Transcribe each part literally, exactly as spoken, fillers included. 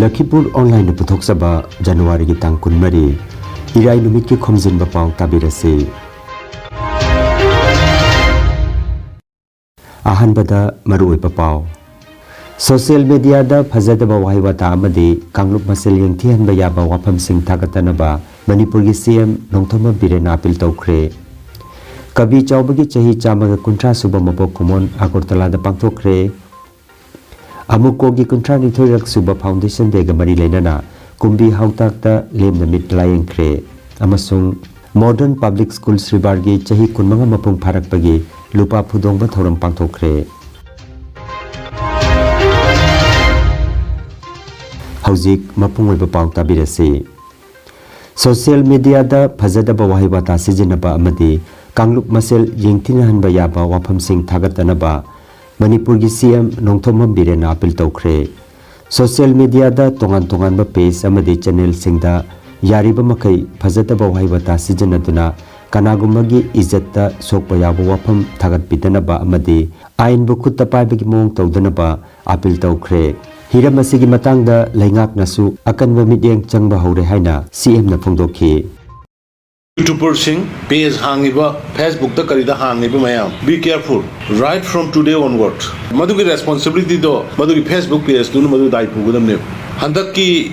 ꯂꯈꯤꯄꯨꯔ ꯑꯣꯟꯂꯥꯏꯟꯅ ꯄꯨꯊꯣꯛꯆꯕ ꯖꯅꯋꯥꯔꯤꯒꯤ ꯇꯥꯡ ꯀꯨꯟꯃꯔꯤ, ꯏꯔꯥꯏ ꯅꯨꯃꯤꯠꯀꯤ ꯈꯣꯝꯖꯤꯟꯕ ꯄꯥꯎ ꯇꯥꯕꯤꯔꯁꯤ꯫ ꯑꯍꯥꯟꯕꯗ ꯃꯔꯨꯑꯣꯏꯕ ꯄꯥꯎ꯫ ꯁꯣꯁꯤꯌꯦꯜ ꯃꯤꯗꯤꯌꯥꯗ ꯐꯖꯗꯕ ꯋꯥꯍꯩ ꯋꯥꯇꯥ ꯑꯃꯗꯤ ꯀꯥꯡꯂꯨꯞ ꯃꯁꯦꯜ ꯌꯦꯡꯊꯤꯍꯟꯕ ꯌꯥꯕ ꯋꯥꯐꯝꯁꯤꯡ ꯊꯥꯒꯠꯇꯅꯕ ꯃꯅꯤꯄꯨꯔꯒꯤ ꯁꯤ ꯑꯦꯝ ꯅꯣꯡꯊꯣꯝꯕꯝ ꯕꯤꯔꯦꯟꯅ ꯑꯥꯄꯤꯜ ꯇꯧꯈ꯭ꯔꯦ꯫ ꯀꯕꯤ ꯆꯥꯎꯕꯒꯤ ꯆꯍꯤ ꯆꯥꯝꯃꯒ ꯀꯨꯟꯊ꯭ꯔꯥ ꯁꯨꯕ ꯃꯄꯣꯛ ꯀꯨꯝꯑꯣꯟ ꯑꯒꯔꯇꯂꯥꯗ ꯄꯥꯡꯊꯣꯛꯈ꯭ꯔꯦ꯫ ꯑꯃꯨꯀꯣꯒꯤ ꯀꯨꯟꯊ꯭ꯔꯥ ꯅꯤꯊꯣꯏꯔꯛ ꯁꯨꯕ ꯐꯥꯎꯟꯗꯦꯁꯟ ꯗꯦꯒ ꯃꯔꯤ ꯂꯩꯅꯅ ꯀꯨꯝꯕꯤ ꯍꯥꯎꯇꯥꯛꯇ ꯂꯦꯝꯅ ꯃꯤꯠ ꯂꯥꯌꯦꯡꯈ꯭ꯔꯦ꯫ ꯑꯃꯁꯨꯡ ꯃꯣꯗꯔꯟ ꯄꯕ꯭ꯂꯤꯛ ꯁ꯭ꯀꯨꯜ ꯁ꯭ꯔꯤꯕꯥꯔꯒꯤ ꯆꯍꯤ ꯀꯨꯟꯃꯉꯥ ꯃꯄꯨꯡ ꯐꯥꯔꯛꯄꯒꯤ ꯂꯨꯄꯥ ꯐꯨꯗꯣꯡꯕ ꯊꯧꯔꯝ ꯄꯥꯡꯊꯣꯛꯈ꯭ꯔꯦ꯫ ꯍꯧꯖꯤꯛ ꯃꯄꯨꯡ ꯑꯣꯏꯕ ꯄꯥꯎ ꯇꯥꯕꯤꯔꯁꯤ꯫ ꯁꯣꯁꯤꯌꯦꯜ ꯃꯤꯗꯤꯌꯥꯗ ꯐꯖꯗꯕ ꯋꯥꯍꯩ ꯋꯥꯇꯥ ꯁꯤꯖꯤꯟꯅꯕ ꯑꯃꯗꯤ ꯀꯥꯡꯂꯨꯞ ꯃꯁꯦꯜ ꯌꯦꯡꯊꯤꯅꯍꯟꯕ ꯌꯥꯕ ꯋꯥꯐꯝꯁꯤꯡ ꯊꯥꯒꯠꯇꯅꯕ ꯃꯅꯤꯄꯨꯔꯒꯤ ꯁꯤ ꯑꯦꯝ ꯅꯣꯡꯊꯣꯝꯕꯝ ꯕꯤꯔꯦꯟꯅ ꯑꯥꯄꯤꯜ ꯇꯧꯈ꯭ꯔꯦ꯫ ꯁꯣꯁꯤꯌꯦꯜ ꯃꯤꯗꯤꯌꯥꯗ ꯇꯣꯉꯥꯟ ꯇꯣꯉꯥꯟꯕ ꯄꯦꯖ ꯑꯃꯗꯤ ꯆꯦꯅꯦꯜꯁꯤꯡꯗ ꯌꯥꯔꯤꯕ ꯃꯈꯩ ꯐꯖꯗꯕ ꯋꯥꯍꯩ ꯋꯥꯇꯥ ꯁꯤꯖꯤꯟꯅꯗꯨꯅ ꯀꯅꯥꯒꯨꯝꯕꯒꯤ ꯏꯖꯠꯇ ꯁꯣꯛꯄ ꯌꯥꯎꯕ ꯋꯥꯐꯝ ꯊꯥꯒꯠꯄꯤꯗꯅꯕ ꯑꯃꯗꯤ ꯑꯥꯏꯟꯕꯨ ꯈꯨꯠꯇ ꯄꯥꯏꯕꯒꯤ ꯃꯑꯣꯡ ꯇꯧꯗꯅꯕ ꯑꯥꯄꯤꯜ ꯇꯧꯈ꯭ꯔꯦ꯫ ꯍꯤꯔꯝ ꯑꯁꯤꯒꯤ ꯃꯇꯥꯡꯗ ꯂꯩꯉꯥꯛꯅꯁꯨ ꯑꯀꯟꯕ ꯃꯤꯠꯌꯦꯡ ꯆꯪꯕ ꯍꯧꯔꯦ ꯍꯥꯏꯅ ꯁꯤ ꯑꯦꯝꯅ ꯐꯣꯡꯗꯣꯛꯈꯤ꯫ ꯌꯨꯇ꯭ꯌꯨꯕꯔꯁꯤꯡ, ꯄꯦꯖ ꯍꯥꯡꯉꯤꯕ, ꯐꯦꯁꯕꯨꯛꯇ ꯀꯔꯤꯗ ꯍꯥꯡꯉꯤꯕ ꯃꯌꯥꯝ, be careful, right from today onward꯫ ꯃꯗꯨꯒꯤ ꯔꯦꯁꯄꯣꯟꯁꯤꯕꯤꯂꯤꯇꯤꯗꯣ ꯃꯗꯨꯒꯤ ꯐꯦꯁꯕꯨꯛ ꯄꯦꯖꯇꯨꯅ ꯃꯗꯨ ꯗꯥꯏ ꯄꯨꯒꯗꯕꯅꯦꯕ꯫ ꯍꯟꯗꯛꯀꯤ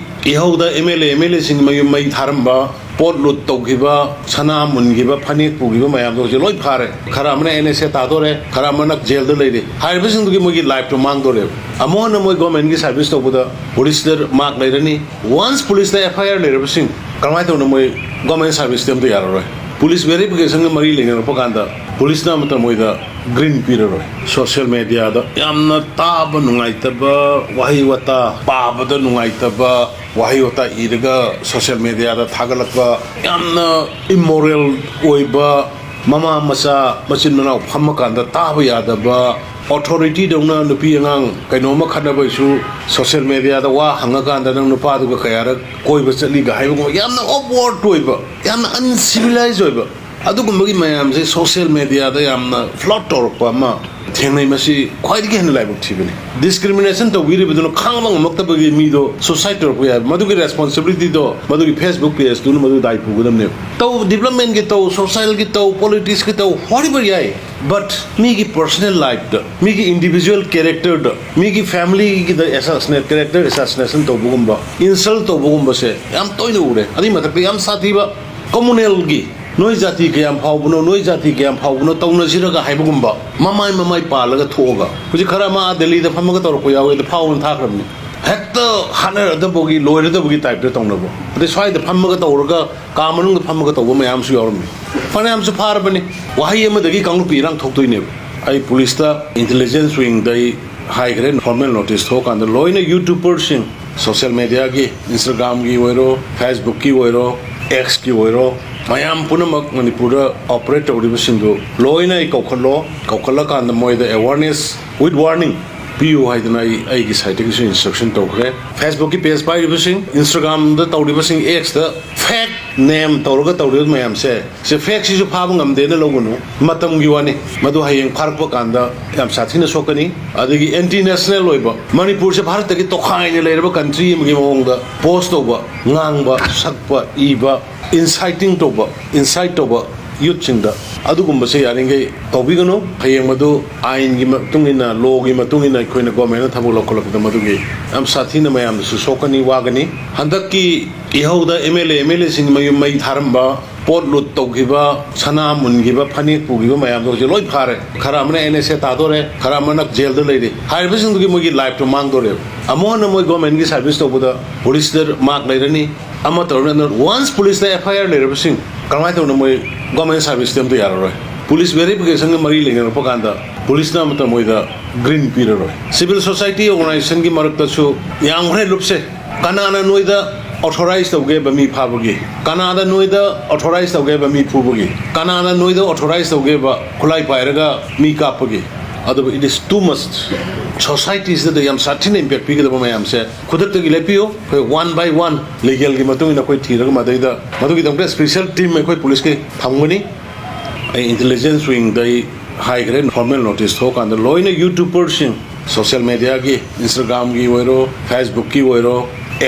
ꯏꯍꯧꯗ M L A, M L ꯑꯦꯁꯤꯡ ꯃꯌꯨꯝ ꯃꯩ ꯊꯥꯔꯝꯕ, ꯄꯣꯠ ꯂꯨꯠ ꯇꯧꯈꯤꯕ, ꯁꯅꯥ ꯃꯨꯟꯈꯤꯕ, ꯐꯅꯦꯛ ꯄꯨꯈꯤꯕ ꯃꯌꯥꯝꯗꯣ ꯍꯧꯖꯤꯛ ꯂꯣꯏ ꯐꯥꯔꯦ꯫ ꯈꯔ ꯑꯃꯅ ꯑꯦꯟ ꯑꯦꯁ ꯑꯦ ꯇꯥꯗꯣꯔꯦ, ꯈꯔ ꯑꯃꯅ ꯖꯦꯜꯗ ꯂꯩꯔꯤ꯫ ꯍꯥꯏꯔꯤꯕꯁꯤꯡꯗꯨꯒꯤ ꯃꯣꯏꯒꯤ ꯂꯥꯏꯐꯇꯣ ꯃꯥꯡꯗꯣꯔꯦꯕ꯫ ꯑꯃꯨꯛ ꯍꯟꯅ ꯃꯣꯏ ꯒꯣꯔꯃꯦꯟꯒꯤ ꯁꯥꯔꯚꯤꯁ ꯇꯧꯕꯗ ꯄꯨꯂꯤꯁꯇ ꯃꯥꯔꯛ ꯂꯩꯔꯅꯤ꯫ ꯋꯥꯟꯁ ꯄꯨꯂꯤꯁꯇ ꯑꯦꯐ ꯑꯥꯏ ꯑꯥꯔ ꯂꯩꯔꯕꯁꯤꯡ ꯀꯔꯝꯍꯥꯏꯅ ꯇꯧꯅ ꯃꯣꯏ ꯒꯣꯔꯃꯦꯟ ꯁꯥꯔꯚꯤꯁꯇꯤ ꯑꯝꯇ ꯌꯥꯔꯔꯣꯏ꯫ ꯄꯨꯂꯤꯁ ꯚꯦꯔꯤꯐꯤꯀꯦꯁꯟꯒ ꯃꯔꯤ ꯂꯩꯅꯔꯛꯄ ꯀꯥꯟꯗ ꯄꯨꯂꯤꯁꯅ ꯑꯃꯇ ꯃꯣꯏꯗ ꯒ꯭ꯔꯤꯟ ꯄꯤꯔꯔꯣꯏ꯫ ꯁꯣꯁꯤꯌꯦꯜ ꯃꯦꯗꯤꯌꯥꯗ ꯌꯥꯝꯅ ꯇꯥꯕ ꯅꯨꯡꯉꯥꯏꯇꯕ ꯋꯥꯍꯩ ꯋꯥꯇꯥ, ꯄꯥꯕꯗ ꯅꯨꯡꯉꯥꯏꯇꯕ ꯋꯥꯍꯩ ꯋꯥꯇꯥ ꯏꯔꯒ ꯁꯣꯁꯤꯌꯦꯜ ꯃꯦꯗꯤꯌꯥꯗ ꯊꯥꯒꯠꯂꯛꯄ, ꯌꯥꯝꯅ ꯏꯃꯣꯔꯦꯜ ꯑꯣꯏꯕ, ꯃꯃꯥ ꯃꯆꯥ ꯃꯆꯤꯟ ꯃꯅꯥꯎ ꯐꯝꯃꯀꯥꯟꯗ ꯇꯥꯕ ꯌꯥꯗꯕ, ꯑꯣꯊꯣꯔꯤꯇꯤꯗꯧꯅ ꯅꯨꯄꯤ ꯑꯉꯥꯡ ꯀꯩꯅꯣꯝꯃ ꯈꯠꯅꯕꯩꯁꯨ ꯁꯣꯁꯤꯌꯦꯜ ꯃꯦꯗꯤꯌꯥꯗ ꯋꯥ ꯍꯪꯉꯀꯥꯟꯗ ꯅꯪ ꯅꯨꯄꯥꯗꯨꯒ ꯀꯌꯥꯔꯛ ꯀꯣꯏꯕ ꯆꯠꯂꯤꯒ ꯍꯥꯏꯕꯒꯨꯝꯕ ꯌꯥꯝꯅ ꯑꯣꯞꯋꯥꯔꯗ ꯑꯣꯏꯕ, ꯌꯥꯝꯅ ꯑꯟꯁꯤꯚꯤꯂꯥꯏꯖ ꯑꯣꯏꯕ, ꯑꯗꯨꯒꯨꯝꯕꯒꯤ ꯃꯌꯥꯝꯁꯦ ꯁꯣꯁꯤꯌꯦꯜ ꯃꯦꯗꯤꯌꯥꯗ ꯌꯥꯝꯅ ꯐ꯭ꯂꯣꯠ ꯇꯧꯔꯛꯄ ꯑꯃ ꯊꯦꯡꯅꯩ꯫ ꯃꯁꯤ ꯈ꯭ꯋꯥꯏꯗꯒꯤ ꯍꯦꯟꯅ ꯂꯥꯏꯕꯛ ꯊꯤꯕꯅꯤ꯫ ꯗꯤꯁꯀ꯭ꯔꯤꯃꯤꯅꯦꯁꯟ ꯇꯧꯕꯤꯔꯤꯕꯗꯨꯅ ꯈꯥꯡꯕ ꯉꯝꯃꯛꯇꯕꯒꯤ ꯃꯤꯗꯣ ꯁꯨꯁꯥꯏꯠ ꯇꯧꯔꯛꯄ ꯌꯥꯏ꯫ ꯃꯗꯨꯒꯤ ꯔꯦꯁꯄꯣꯟꯁꯤꯕꯤꯂꯤꯇꯤꯗꯣ ꯃꯗꯨꯒꯤ ꯐꯦꯁꯕꯨꯛ ꯄꯦꯖꯇꯨꯅ ꯃꯗꯨ ꯗꯥꯏ ꯄꯨꯒꯗꯕꯅꯦꯕ꯫ ꯇꯧ, ꯗꯤꯕꯂꯞꯃꯦꯟꯒꯤ ꯇꯧ, ꯁꯣꯁꯥꯏꯜꯒꯤ ꯇꯧ, ꯄꯣꯂꯤꯇꯤꯛꯁꯀꯤ ꯇꯧ, ꯍꯣꯔꯤꯕ ꯌꯥꯏ꯫ ꯕꯠ ꯃꯤꯒꯤ ꯄꯔꯁꯣꯅꯦꯜ ꯂꯥꯏꯐꯇ, ꯃꯤꯒꯤ ꯏꯟꯗꯤꯕꯤꯖꯨꯋꯦꯜ ꯀꯦꯔꯦꯛꯇꯔꯗ, ꯃꯤꯒꯤ ꯐꯦꯃꯤꯂꯤꯒꯤꯗ ꯑꯦꯁꯥꯁꯤꯅꯦ, ꯀꯦꯔꯦꯛꯇꯔ ꯑꯦꯁꯥꯁꯤꯅꯦꯁꯟ ꯇꯧꯕꯒꯨꯝꯕ, ꯏꯟꯁꯜ ꯇꯧꯕꯒꯨꯝꯕꯁꯦ ꯌꯥꯝ ꯇꯣꯏꯅ ꯎꯔꯦ꯫ ꯑꯗꯨꯏ ꯃꯊꯛꯇ ꯌꯥꯝ ꯁꯥꯊꯤꯕ ꯀꯣꯃꯨꯅꯦꯜꯒꯤ, "ꯅꯣꯏ ꯖꯥꯇꯤ ꯀꯌꯥꯝ ꯐꯥꯎꯕꯅꯣ, ꯅꯣꯏ ꯖꯥꯇꯤ ꯀꯌꯥꯝ ꯐꯥꯎꯕꯅꯣ" ꯇꯧꯅꯁꯤꯔꯒ ꯍꯥꯏꯕꯒꯨꯝꯕ, ꯃꯃꯥꯏ ꯃꯃꯥꯏ ꯄꯥꯜꯂꯒ ꯊꯣꯛꯑꯒ꯫ ꯍꯧꯖꯤꯛ ꯈꯔ ꯑꯃ ꯑꯥ ꯗꯦꯜꯂꯤꯗ ꯐꯝꯃꯒ ꯇꯧꯔꯛꯄ ꯌꯥꯎꯋꯦ, ꯑꯗ ꯐꯥꯎꯅ ꯊꯥꯈ꯭ꯔꯕꯅꯤ꯫ ꯍꯦꯛꯇ ꯍꯥꯠꯅꯔꯗꯕꯒꯤ, ꯂꯣꯏꯔꯗꯕꯒꯤ ꯇꯥꯏꯞꯇ ꯇꯧꯅꯕ꯫ ꯑꯗꯩ ꯁ꯭ꯋꯥꯏꯗ ꯐꯝꯃꯒ ꯇꯧꯔꯒ ꯀꯥ ꯃꯅꯨꯡꯗ ꯐꯝꯃꯒ ꯇꯧꯕ ꯃꯌꯥꯝꯁꯨ ꯌꯥꯎꯔꯝꯃꯤ꯫ ꯐꯅꯌꯥꯝꯁꯨ ꯐꯥꯔꯕꯅꯤ꯫ ꯋꯥꯍꯩ ꯑꯃꯗꯒꯤ ꯀꯥꯡꯂꯨꯞꯀꯤ ꯏꯔꯥꯡ ꯊꯣꯛꯇꯣꯏꯅꯦꯕ꯫ ꯑꯩ ꯄꯨꯂꯤꯁꯇ, ꯏꯟꯇꯦꯂꯤꯖꯦꯟꯁ ꯋꯤꯡꯗ ꯑꯩ ꯍꯥꯏꯈ꯭ꯔꯦ, ꯐꯣꯔꯃꯦꯜ ꯅꯣꯇꯤꯁ ꯊꯣꯛꯑꯀꯥꯟꯗ ꯂꯣꯏꯅ ꯌꯨꯇ꯭ꯌꯨꯕꯔꯁꯤꯡ, ꯁꯣꯁꯤꯌꯦꯜ ꯃꯦꯗꯤꯌꯥꯒꯤ, Instagram-ꯒꯤ ꯑꯣꯏꯔꯣ, Facebook-ꯀꯤ ꯑꯣꯏꯔꯣ, X-ꯀꯤ ꯑꯣꯏꯔꯣ, ꯃꯌꯥꯝ ꯄꯨꯝꯅꯃꯛ ꯃꯅꯤꯄꯨꯔꯗ ꯑꯣꯄꯔꯦꯠ ꯇꯧꯔꯤꯕꯁꯤꯡꯗꯨ ꯂꯣꯏꯅ ꯑꯩ ꯀꯧꯈꯠꯂꯣ, ꯀꯧꯈꯠꯂꯀꯥꯟꯗ ꯃꯣꯏꯗ ꯑꯦꯋꯥꯔꯅꯦꯁ with warning ꯄꯤꯌꯨ ꯍꯥꯏꯗꯅ ꯑꯩ ꯑꯩꯒꯤ ꯁꯥꯏꯠꯇꯒꯤꯁꯨ ꯏꯟꯁꯇ꯭ꯔꯛꯁꯟ ꯇꯧꯈ꯭ꯔꯦ꯫ Facebook-ꯀꯤ ꯄꯦꯖ ꯄꯥꯏꯔꯤꯕꯁꯤꯡ, Instagram-ꯗ ꯇꯧꯔꯤꯕꯁꯤꯡ, X-ꯇ ꯐꯦꯛ ꯅꯦꯝ ꯇꯧꯔꯒ ꯇꯧꯔꯤꯕ ꯃꯌꯥꯝꯁꯦ, ꯁꯦ, ꯐꯦꯛꯁꯤꯁꯨ ꯐꯥꯕ ꯉꯝꯗꯦꯅ ꯂꯧꯒꯅꯨ꯫ ꯃꯇꯝꯒꯤ ꯋꯥꯅꯤ꯫ ꯃꯗꯨ ꯍꯌꯦꯡ ꯐꯥꯔꯛꯄ ꯀꯥꯟꯗ ꯌꯥꯝ ꯁꯥꯊꯤꯅ ꯁꯣꯛꯀꯅꯤ꯫ ꯑꯗꯒꯤ ꯑꯦꯟꯇꯤ ꯅꯦꯁꯅꯦꯜ ꯑꯣꯏꯕ, ꯃꯅꯤꯄꯨꯔꯁꯦ ꯚꯥꯔꯠꯇꯒꯤ ꯇꯣꯈꯥꯏꯅ ꯂꯩꯔꯕ ꯀꯟꯇ꯭ꯔꯤ ꯑꯃꯒꯤ ꯃꯑꯣꯡꯗ ꯄꯣꯁ ꯇꯧꯕ, ꯉꯥꯡꯕ, ꯁꯛꯄ, ꯏꯕ, ꯏꯟꯁꯥꯏꯇꯤꯡ ꯇꯧꯕ, ꯏꯟꯁꯥꯏꯠ ꯇꯧꯕ ꯌꯨꯠꯁꯤꯡꯗ, ꯑꯗꯨꯒꯨꯝꯕꯁꯦ ꯌꯥꯔꯤꯈꯩ ꯇꯧꯕꯤꯒꯅꯨ꯫ ꯍꯌꯦꯡ ꯃꯗꯨ ꯑꯥꯏꯟꯒꯤ ꯃꯇꯨꯡ ꯏꯟꯅ, ꯂꯣꯒꯤ ꯃꯇꯨꯡ ꯏꯟꯅ ꯑꯩꯈꯣꯏꯅ ꯒꯣꯔꯃꯦꯟꯅ ꯊꯕꯛ ꯂꯧꯈꯠꯂꯛꯄꯗ ꯃꯗꯨꯒꯤ ꯌꯥꯝ ꯁꯥꯊꯤꯅ ꯃꯌꯥꯝꯗꯁꯨ ꯁꯣꯛꯀꯅꯤ, ꯋꯥꯒꯅꯤ꯫ ꯍꯟꯗꯛꯀꯤ ꯏꯍꯧꯗ M L A, M L ꯑꯦꯁꯤꯡꯒꯤ ꯃꯌꯨꯝ ꯃꯩ ꯊꯥꯔꯝꯕ, ꯄꯣꯠ ꯂꯨꯠ ꯇꯧꯈꯤꯕ, ꯁꯅꯥ ꯃꯨꯟꯈꯤꯕ, ꯐꯅꯦꯛ ꯄꯨꯈꯤꯕ ꯃꯌꯥꯝꯗꯣ ꯍꯧꯖꯤꯛ ꯂꯣꯏ ꯐꯥꯔꯦ꯫ ꯈꯔ ꯑꯃꯅ ꯑꯦꯟ ꯑꯦꯁ ꯑꯦ ꯇꯥꯗꯣꯔꯦ, ꯈꯔ ꯑꯃꯅ ꯖꯦꯜꯗ ꯂꯩꯔꯤ꯫ ꯍꯥꯏꯔꯤꯕꯁꯤꯡꯗꯨꯒꯤ ꯃꯣꯏꯒꯤ ꯂꯥꯏꯐꯇꯣ ꯃꯥꯡꯗꯣꯔꯦꯕ꯫ ꯑꯃꯨꯛ ꯍꯟꯅ ꯃꯣꯏ ꯒꯣꯔꯃꯦꯟꯒꯤ ꯁꯥꯔꯚꯤꯁ ꯇꯧꯕꯗ ꯄꯨꯂꯤꯁꯇ ꯃꯥꯔꯛ ꯂꯩꯔꯅꯤ, ꯑꯃ ꯇꯧꯔꯅꯤ꯫ ꯑꯗꯨꯅ ꯋꯥꯟꯁ ꯄꯨꯂꯤꯁꯇ ꯑꯦꯐ ꯑꯥꯏ ꯑꯥꯔ ꯂꯩꯔꯕꯁꯤꯡ ꯀꯃꯥꯏꯅ ꯇꯧꯅ ꯃꯣꯏ ꯒꯣꯔꯃꯦꯟ ꯁꯥꯔꯚꯤꯁꯇꯤ ꯑꯝꯇ ꯌꯥꯔꯔꯣꯏ꯫ ꯄꯨꯂꯤꯁ ꯚꯦꯔꯤꯐꯤꯀꯦꯁꯟꯒ ꯃꯔꯤ ꯂꯩꯅꯔꯛꯄ ꯀꯥꯟꯗ ꯄꯨꯂꯤꯁꯅ ꯑꯃꯠꯇ ꯃꯣꯏꯗ ꯒ꯭ꯔꯤꯟ ꯄꯤꯔꯔꯣꯏ꯫ ꯁꯤꯚꯤꯜ ꯁꯣꯁꯥꯏꯇꯤ ꯑꯣꯔꯒꯅꯥꯏꯖꯦꯁꯟꯒꯤ ꯃꯔꯛꯇꯁꯨ ꯌꯥꯝꯈ꯭ꯔꯦ ꯂꯨꯞꯁꯦ꯫ ꯀꯅꯥꯅ ꯅꯣꯏꯗ ꯑꯣꯊꯣꯔꯥꯏꯖ ꯇꯧꯒꯦꯕ ꯃꯤ ꯐꯥꯕꯒꯤ? ꯀꯅꯥꯗ ꯅꯣꯏꯗ ꯑꯣꯊꯣꯔꯥꯏꯖ ꯇꯧꯒꯦꯕ ꯃꯤ ꯐꯨꯕꯒꯤ? ꯀꯅꯥꯅ ꯅꯣꯏꯗ ꯑꯣꯊꯣꯔꯥꯏꯖ ꯇꯧꯒꯦꯕ ꯈꯨꯠꯂꯥꯏ ꯄꯥꯏꯔꯒ ꯃꯤ ꯀꯥꯞꯄꯒꯤ? ꯑꯗꯨꯕꯨ it is too much, ꯁꯣꯁꯥꯏꯇꯤꯁꯤꯗ ꯌꯥꯝ ꯁꯥꯊꯤꯅ ꯏꯝꯄꯦꯛ ꯄꯤꯒꯗꯕ ꯃꯌꯥꯝꯁꯦ ꯈꯨꯗꯛꯇꯒꯤ ꯂꯦꯞꯄꯤꯌꯨ꯫ ꯑꯩꯈꯣꯏ ꯋꯥꯟ ꯕꯥꯏ ꯋꯥꯟ ꯂꯤꯒꯦꯜꯒꯤ ꯃꯇꯨꯡ ꯏꯟꯅ ꯑꯩꯈꯣꯏ ꯊꯤꯔꯒ ꯃꯗꯩꯗ ꯃꯗꯨꯒꯤꯗꯃꯛꯇ ꯁ꯭ꯄꯦꯁꯦꯜ ꯇꯤꯝ ꯑꯩꯈꯣꯏ ꯄꯨꯂꯤꯁꯀꯤ ꯊꯝꯒꯅꯤ꯫ ꯑꯩ ꯏꯟꯇꯦꯂꯤꯖꯦꯟꯁ ꯋꯤꯡꯗ ꯑꯩ ꯍꯥꯏꯈ꯭ꯔꯦ, ꯐꯣꯔꯃꯦꯜ ꯅꯣꯇꯤꯁ ꯊꯣꯛꯑꯀꯥꯟꯗ ꯂꯣꯏꯅ ꯌꯨꯇ꯭ꯌꯨꯕꯔꯁꯤꯡ, ꯁꯣꯁꯤꯌꯦꯜ ꯃꯦꯗꯤꯌꯥꯒꯤ, Instagram-ꯒꯤ ꯑꯣꯏꯔꯣ, Facebook-ꯀꯤ ꯑꯣꯏꯔꯣ,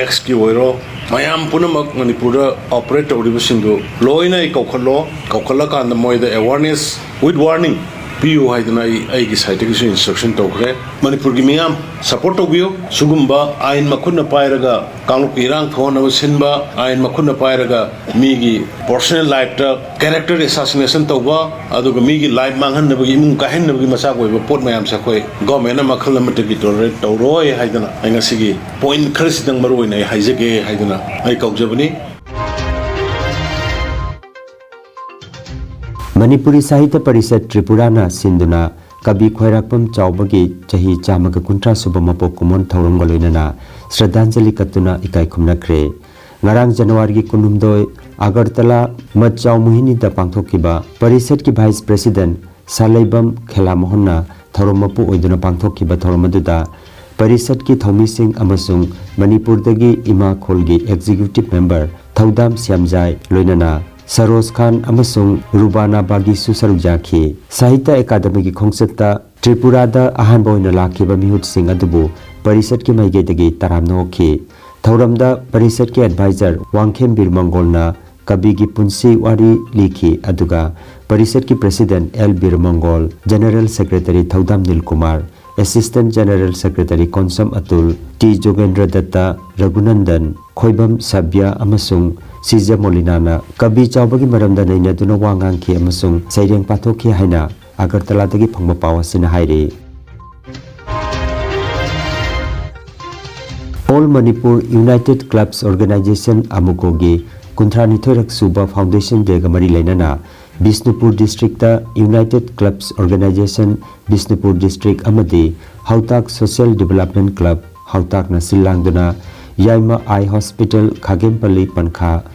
X-ꯀꯤ ꯑꯣꯏꯔꯣ, ꯃꯌꯥꯝ ꯄꯨꯝꯅꯃꯛ ꯃꯅꯤꯄꯨꯔꯗ ꯑꯣꯄꯔꯦꯠ ꯇꯧꯔꯤꯕꯁꯤꯡꯗꯨ ꯂꯣꯏꯅ ꯑꯩ ꯀꯧꯈꯠꯂꯣ꯫ ꯀꯧꯈꯠꯂꯀꯥꯟꯗ ꯃꯣꯏꯗ ꯑꯦꯋꯥꯔꯅꯦꯁ with warning ꯄꯤꯌꯨ ꯍꯥꯏꯗꯅ ꯑꯩ ꯑꯩꯒꯤ ꯁꯥꯏꯠꯇꯒꯤꯁꯨ ꯏꯟꯁꯇ꯭ꯔꯛꯁꯟ ꯇꯧꯈ꯭ꯔꯦ꯫ ꯃꯅꯤꯄꯨꯔꯒꯤ ꯃꯤꯌꯥꯝ, ꯁꯄꯣꯔꯠ ꯇꯧꯕꯤꯌꯨ꯫ ꯁꯤꯒꯨꯝꯕ ꯑꯥꯏꯟ ꯃꯈꯨꯠꯅ ꯄꯥꯏꯔꯒ ꯀꯥꯡꯂꯨꯞꯀꯤ ꯏꯔꯥꯡ ꯊꯣꯛꯍꯟꯅꯕ ꯁꯤꯟꯕ, ꯑꯥꯏꯟ ꯃꯈꯨꯠꯅ ꯄꯥꯏꯔꯒ ꯃꯤꯒꯤ ꯄꯔꯁꯣꯅꯦꯜ ꯂꯥꯏꯐꯇ ꯀꯦꯔꯦꯛꯇꯔ ꯑꯦꯁꯥꯁꯤꯅꯦꯁꯟ ꯇꯧꯕ, ꯑꯗꯨꯒ ꯃꯤꯒꯤ ꯂꯥꯏꯐ ꯃꯥꯡꯍꯟꯅꯕꯒꯤ, ꯏꯃꯨꯡ ꯀꯥꯏꯍꯟꯅꯕꯒꯤ ꯃꯆꯥꯛ ꯑꯣꯏꯕ ꯄꯣꯠ ꯃꯌꯥꯝꯁꯦ ꯑꯩꯈꯣꯏ ꯒꯣꯔꯃꯦꯟꯅ ꯃꯈꯜ ꯑꯃꯠꯇꯒꯤ ꯇꯣꯂꯔꯦꯠ ꯇꯧꯔꯣꯏ ꯍꯥꯏꯗꯅ ꯑꯩ ꯉꯁꯤꯒꯤ ꯄꯣꯏꯟꯠ ꯈꯔꯁꯤꯗꯪ ꯃꯔꯨ ꯑꯣꯏꯅ ꯑꯩ ꯍꯥꯏꯖꯒꯦ ꯍꯥꯏꯗꯅ ꯑꯩ ꯀꯧꯖꯕꯅꯤ꯫ ꯃꯅꯤꯄꯨꯔꯤ ꯁꯥꯍꯤꯇ꯭ꯌ ꯄꯔꯤꯁꯠ ꯇ꯭ꯔꯤꯄꯨꯔꯥꯅ ꯁꯤꯟꯗꯨꯅ ꯀꯕꯤ ꯈ꯭ꯋꯥꯏꯔꯥꯛꯄꯝ ꯆꯥꯎꯕꯒꯤ ꯆꯍꯤ ꯆꯥꯝꯃꯒ ꯀꯨꯟꯊ꯭ꯔꯥ ꯁꯨꯕ ꯃꯄꯣꯛ ꯀꯨꯝꯑꯣꯟ ꯊꯧꯔꯝꯒ ꯂꯣꯏꯅꯅ ꯁ꯭ꯔꯗꯥꯟꯖꯂꯤ ꯀꯠꯇꯨꯅ ꯏꯀꯥꯏ ꯈꯨꯝꯅꯈ꯭ꯔꯦ꯫ ꯉꯔꯥꯡ ꯖꯅꯋꯥꯔꯤꯒꯤ ꯀꯨꯟꯍꯨꯝꯗꯣꯏ, ꯑꯒꯔꯇꯂꯥ ꯃꯠꯆꯥꯎ ꯃꯣꯍꯤꯅꯤꯗ ꯄꯥꯡꯊꯣꯛꯈꯤꯕ ꯄꯔꯤꯁꯠꯀꯤ ꯚꯥꯏꯁ ꯄ꯭ꯔꯦꯁꯤꯗꯦꯟꯠ ꯁꯥꯂꯩꯕꯝ ꯈꯦꯂꯥꯃꯣꯍꯟꯅ ꯊꯧꯔꯝ ꯃꯄꯨ ꯑꯣꯏꯗꯨꯅ ꯄꯥꯡꯊꯣꯛꯈꯤꯕ ꯊꯧꯔꯝ ꯑꯗꯨꯗ ꯄꯔꯤꯁꯠꯀꯤ ꯊꯧꯃꯤꯁꯤꯡ ꯑꯃꯁꯨꯡ ꯃꯅꯤꯄꯨꯔꯗꯒꯤ ꯏꯃꯥ ꯈꯣꯜꯒꯤ ꯑꯦꯛꯖꯤꯀ꯭ꯌꯨꯇꯤꯚ ꯃꯦꯝꯕꯔ ꯊꯧꯗꯥꯝ ꯁ꯭ꯌꯥꯝꯖꯥꯏ, ꯂꯣꯏꯅꯅ ꯁꯔꯣꯖ ꯈꯥꯟ ꯑꯃꯁꯨꯡ ꯔꯨꯕꯥꯅꯥ ꯕꯥꯒꯤꯁꯨ ꯁꯔꯨꯛ ꯌꯥꯈꯤ꯫ ꯁꯥꯍꯤꯇ꯭ꯌ ꯑꯦꯀꯥꯗꯃꯤꯒꯤ ꯈꯣꯡꯆꯠꯇ ꯇ꯭ꯔꯤꯄꯨꯔꯥꯗ ꯑꯍꯥꯟꯕ ꯑꯣꯏꯅ ꯂꯥꯛꯈꯤꯕ ꯃꯤꯍꯨꯠꯁꯤꯡ ꯑꯗꯨꯕꯨ ꯄꯔꯤꯁꯠꯀꯤ ꯃꯥꯏꯀꯩꯗꯒꯤ ꯇꯔꯥꯝꯅ ꯑꯣꯛꯈꯤ꯫ ꯊꯧꯔꯝꯗ ꯄꯔꯤꯁꯠꯀꯤ ꯑꯦꯗꯚꯥꯏꯖꯔ ꯋꯥꯡꯈꯦꯝ ꯕꯤꯔ ꯃꯪꯒꯣꯜꯅ ꯀꯕꯤꯒꯤ ꯄꯨꯟꯁꯤ ꯋꯥꯔꯤ ꯂꯤꯈꯤ, ꯑꯗꯨꯒ ꯄꯔꯤꯁꯠꯀꯤ ꯄ꯭ꯔꯦꯁꯤꯗꯦꯟꯠ ꯑꯦꯜ ꯕꯤꯔ ꯃꯪꯒꯣꯜ, general secretary Thoudam Nil Kumar, assistant general secretary Konsam Atul, T Jogendra Dutta, Raghunandan, Khoibam Sabya ꯑꯃꯁꯨꯡ ꯁꯤꯖ ꯃꯣꯂꯤꯅꯥꯅ ꯀꯕꯤ ꯆꯥꯎꯕꯒꯤ ꯃꯔꯝꯗ ꯅꯩꯅꯗꯨꯅ ꯋꯥ ꯉꯥꯡꯈꯤ ꯑꯃꯁꯨꯡ ꯁꯩꯔꯦꯡ ꯄꯥꯊꯣꯛꯈꯤ ꯍꯥꯏꯅ ꯑꯒꯔꯇꯂꯥꯗꯒꯤ ꯐꯪꯕ ꯄꯥꯎ ꯑꯁꯤꯅ ꯍꯥꯏꯔꯤ꯫ All Manipur United Clubs Organization, ꯑꯃꯨꯀꯣꯒꯤ ꯀꯨꯟꯊ꯭ꯔꯥꯅꯤꯊꯣꯏꯔꯛ ꯁꯨꯕ ꯐꯥꯎꯟꯗꯦꯁꯟ ꯗꯦꯒ ꯃꯔꯤ ꯂꯩꯅꯅ Bishnupur district United Clubs Organization Bishnupur district ꯑꯃꯗꯤ ꯍꯥꯎꯇꯥꯛ ꯁꯣꯁꯤꯌꯦꯜ ꯗꯤꯕꯦꯂꯞꯃꯦꯟ ꯀ꯭ꯂꯕ ꯍꯥꯎꯇꯥꯛꯅ ꯁꯤꯜ ꯂꯥꯡꯗꯨꯅ ꯌꯥꯏꯃ ꯑꯥꯏ ꯍꯣꯁꯄꯤꯇꯥꯜ ꯈꯥꯒꯦꯝꯄꯜꯂꯤ ꯄꯟꯈꯥ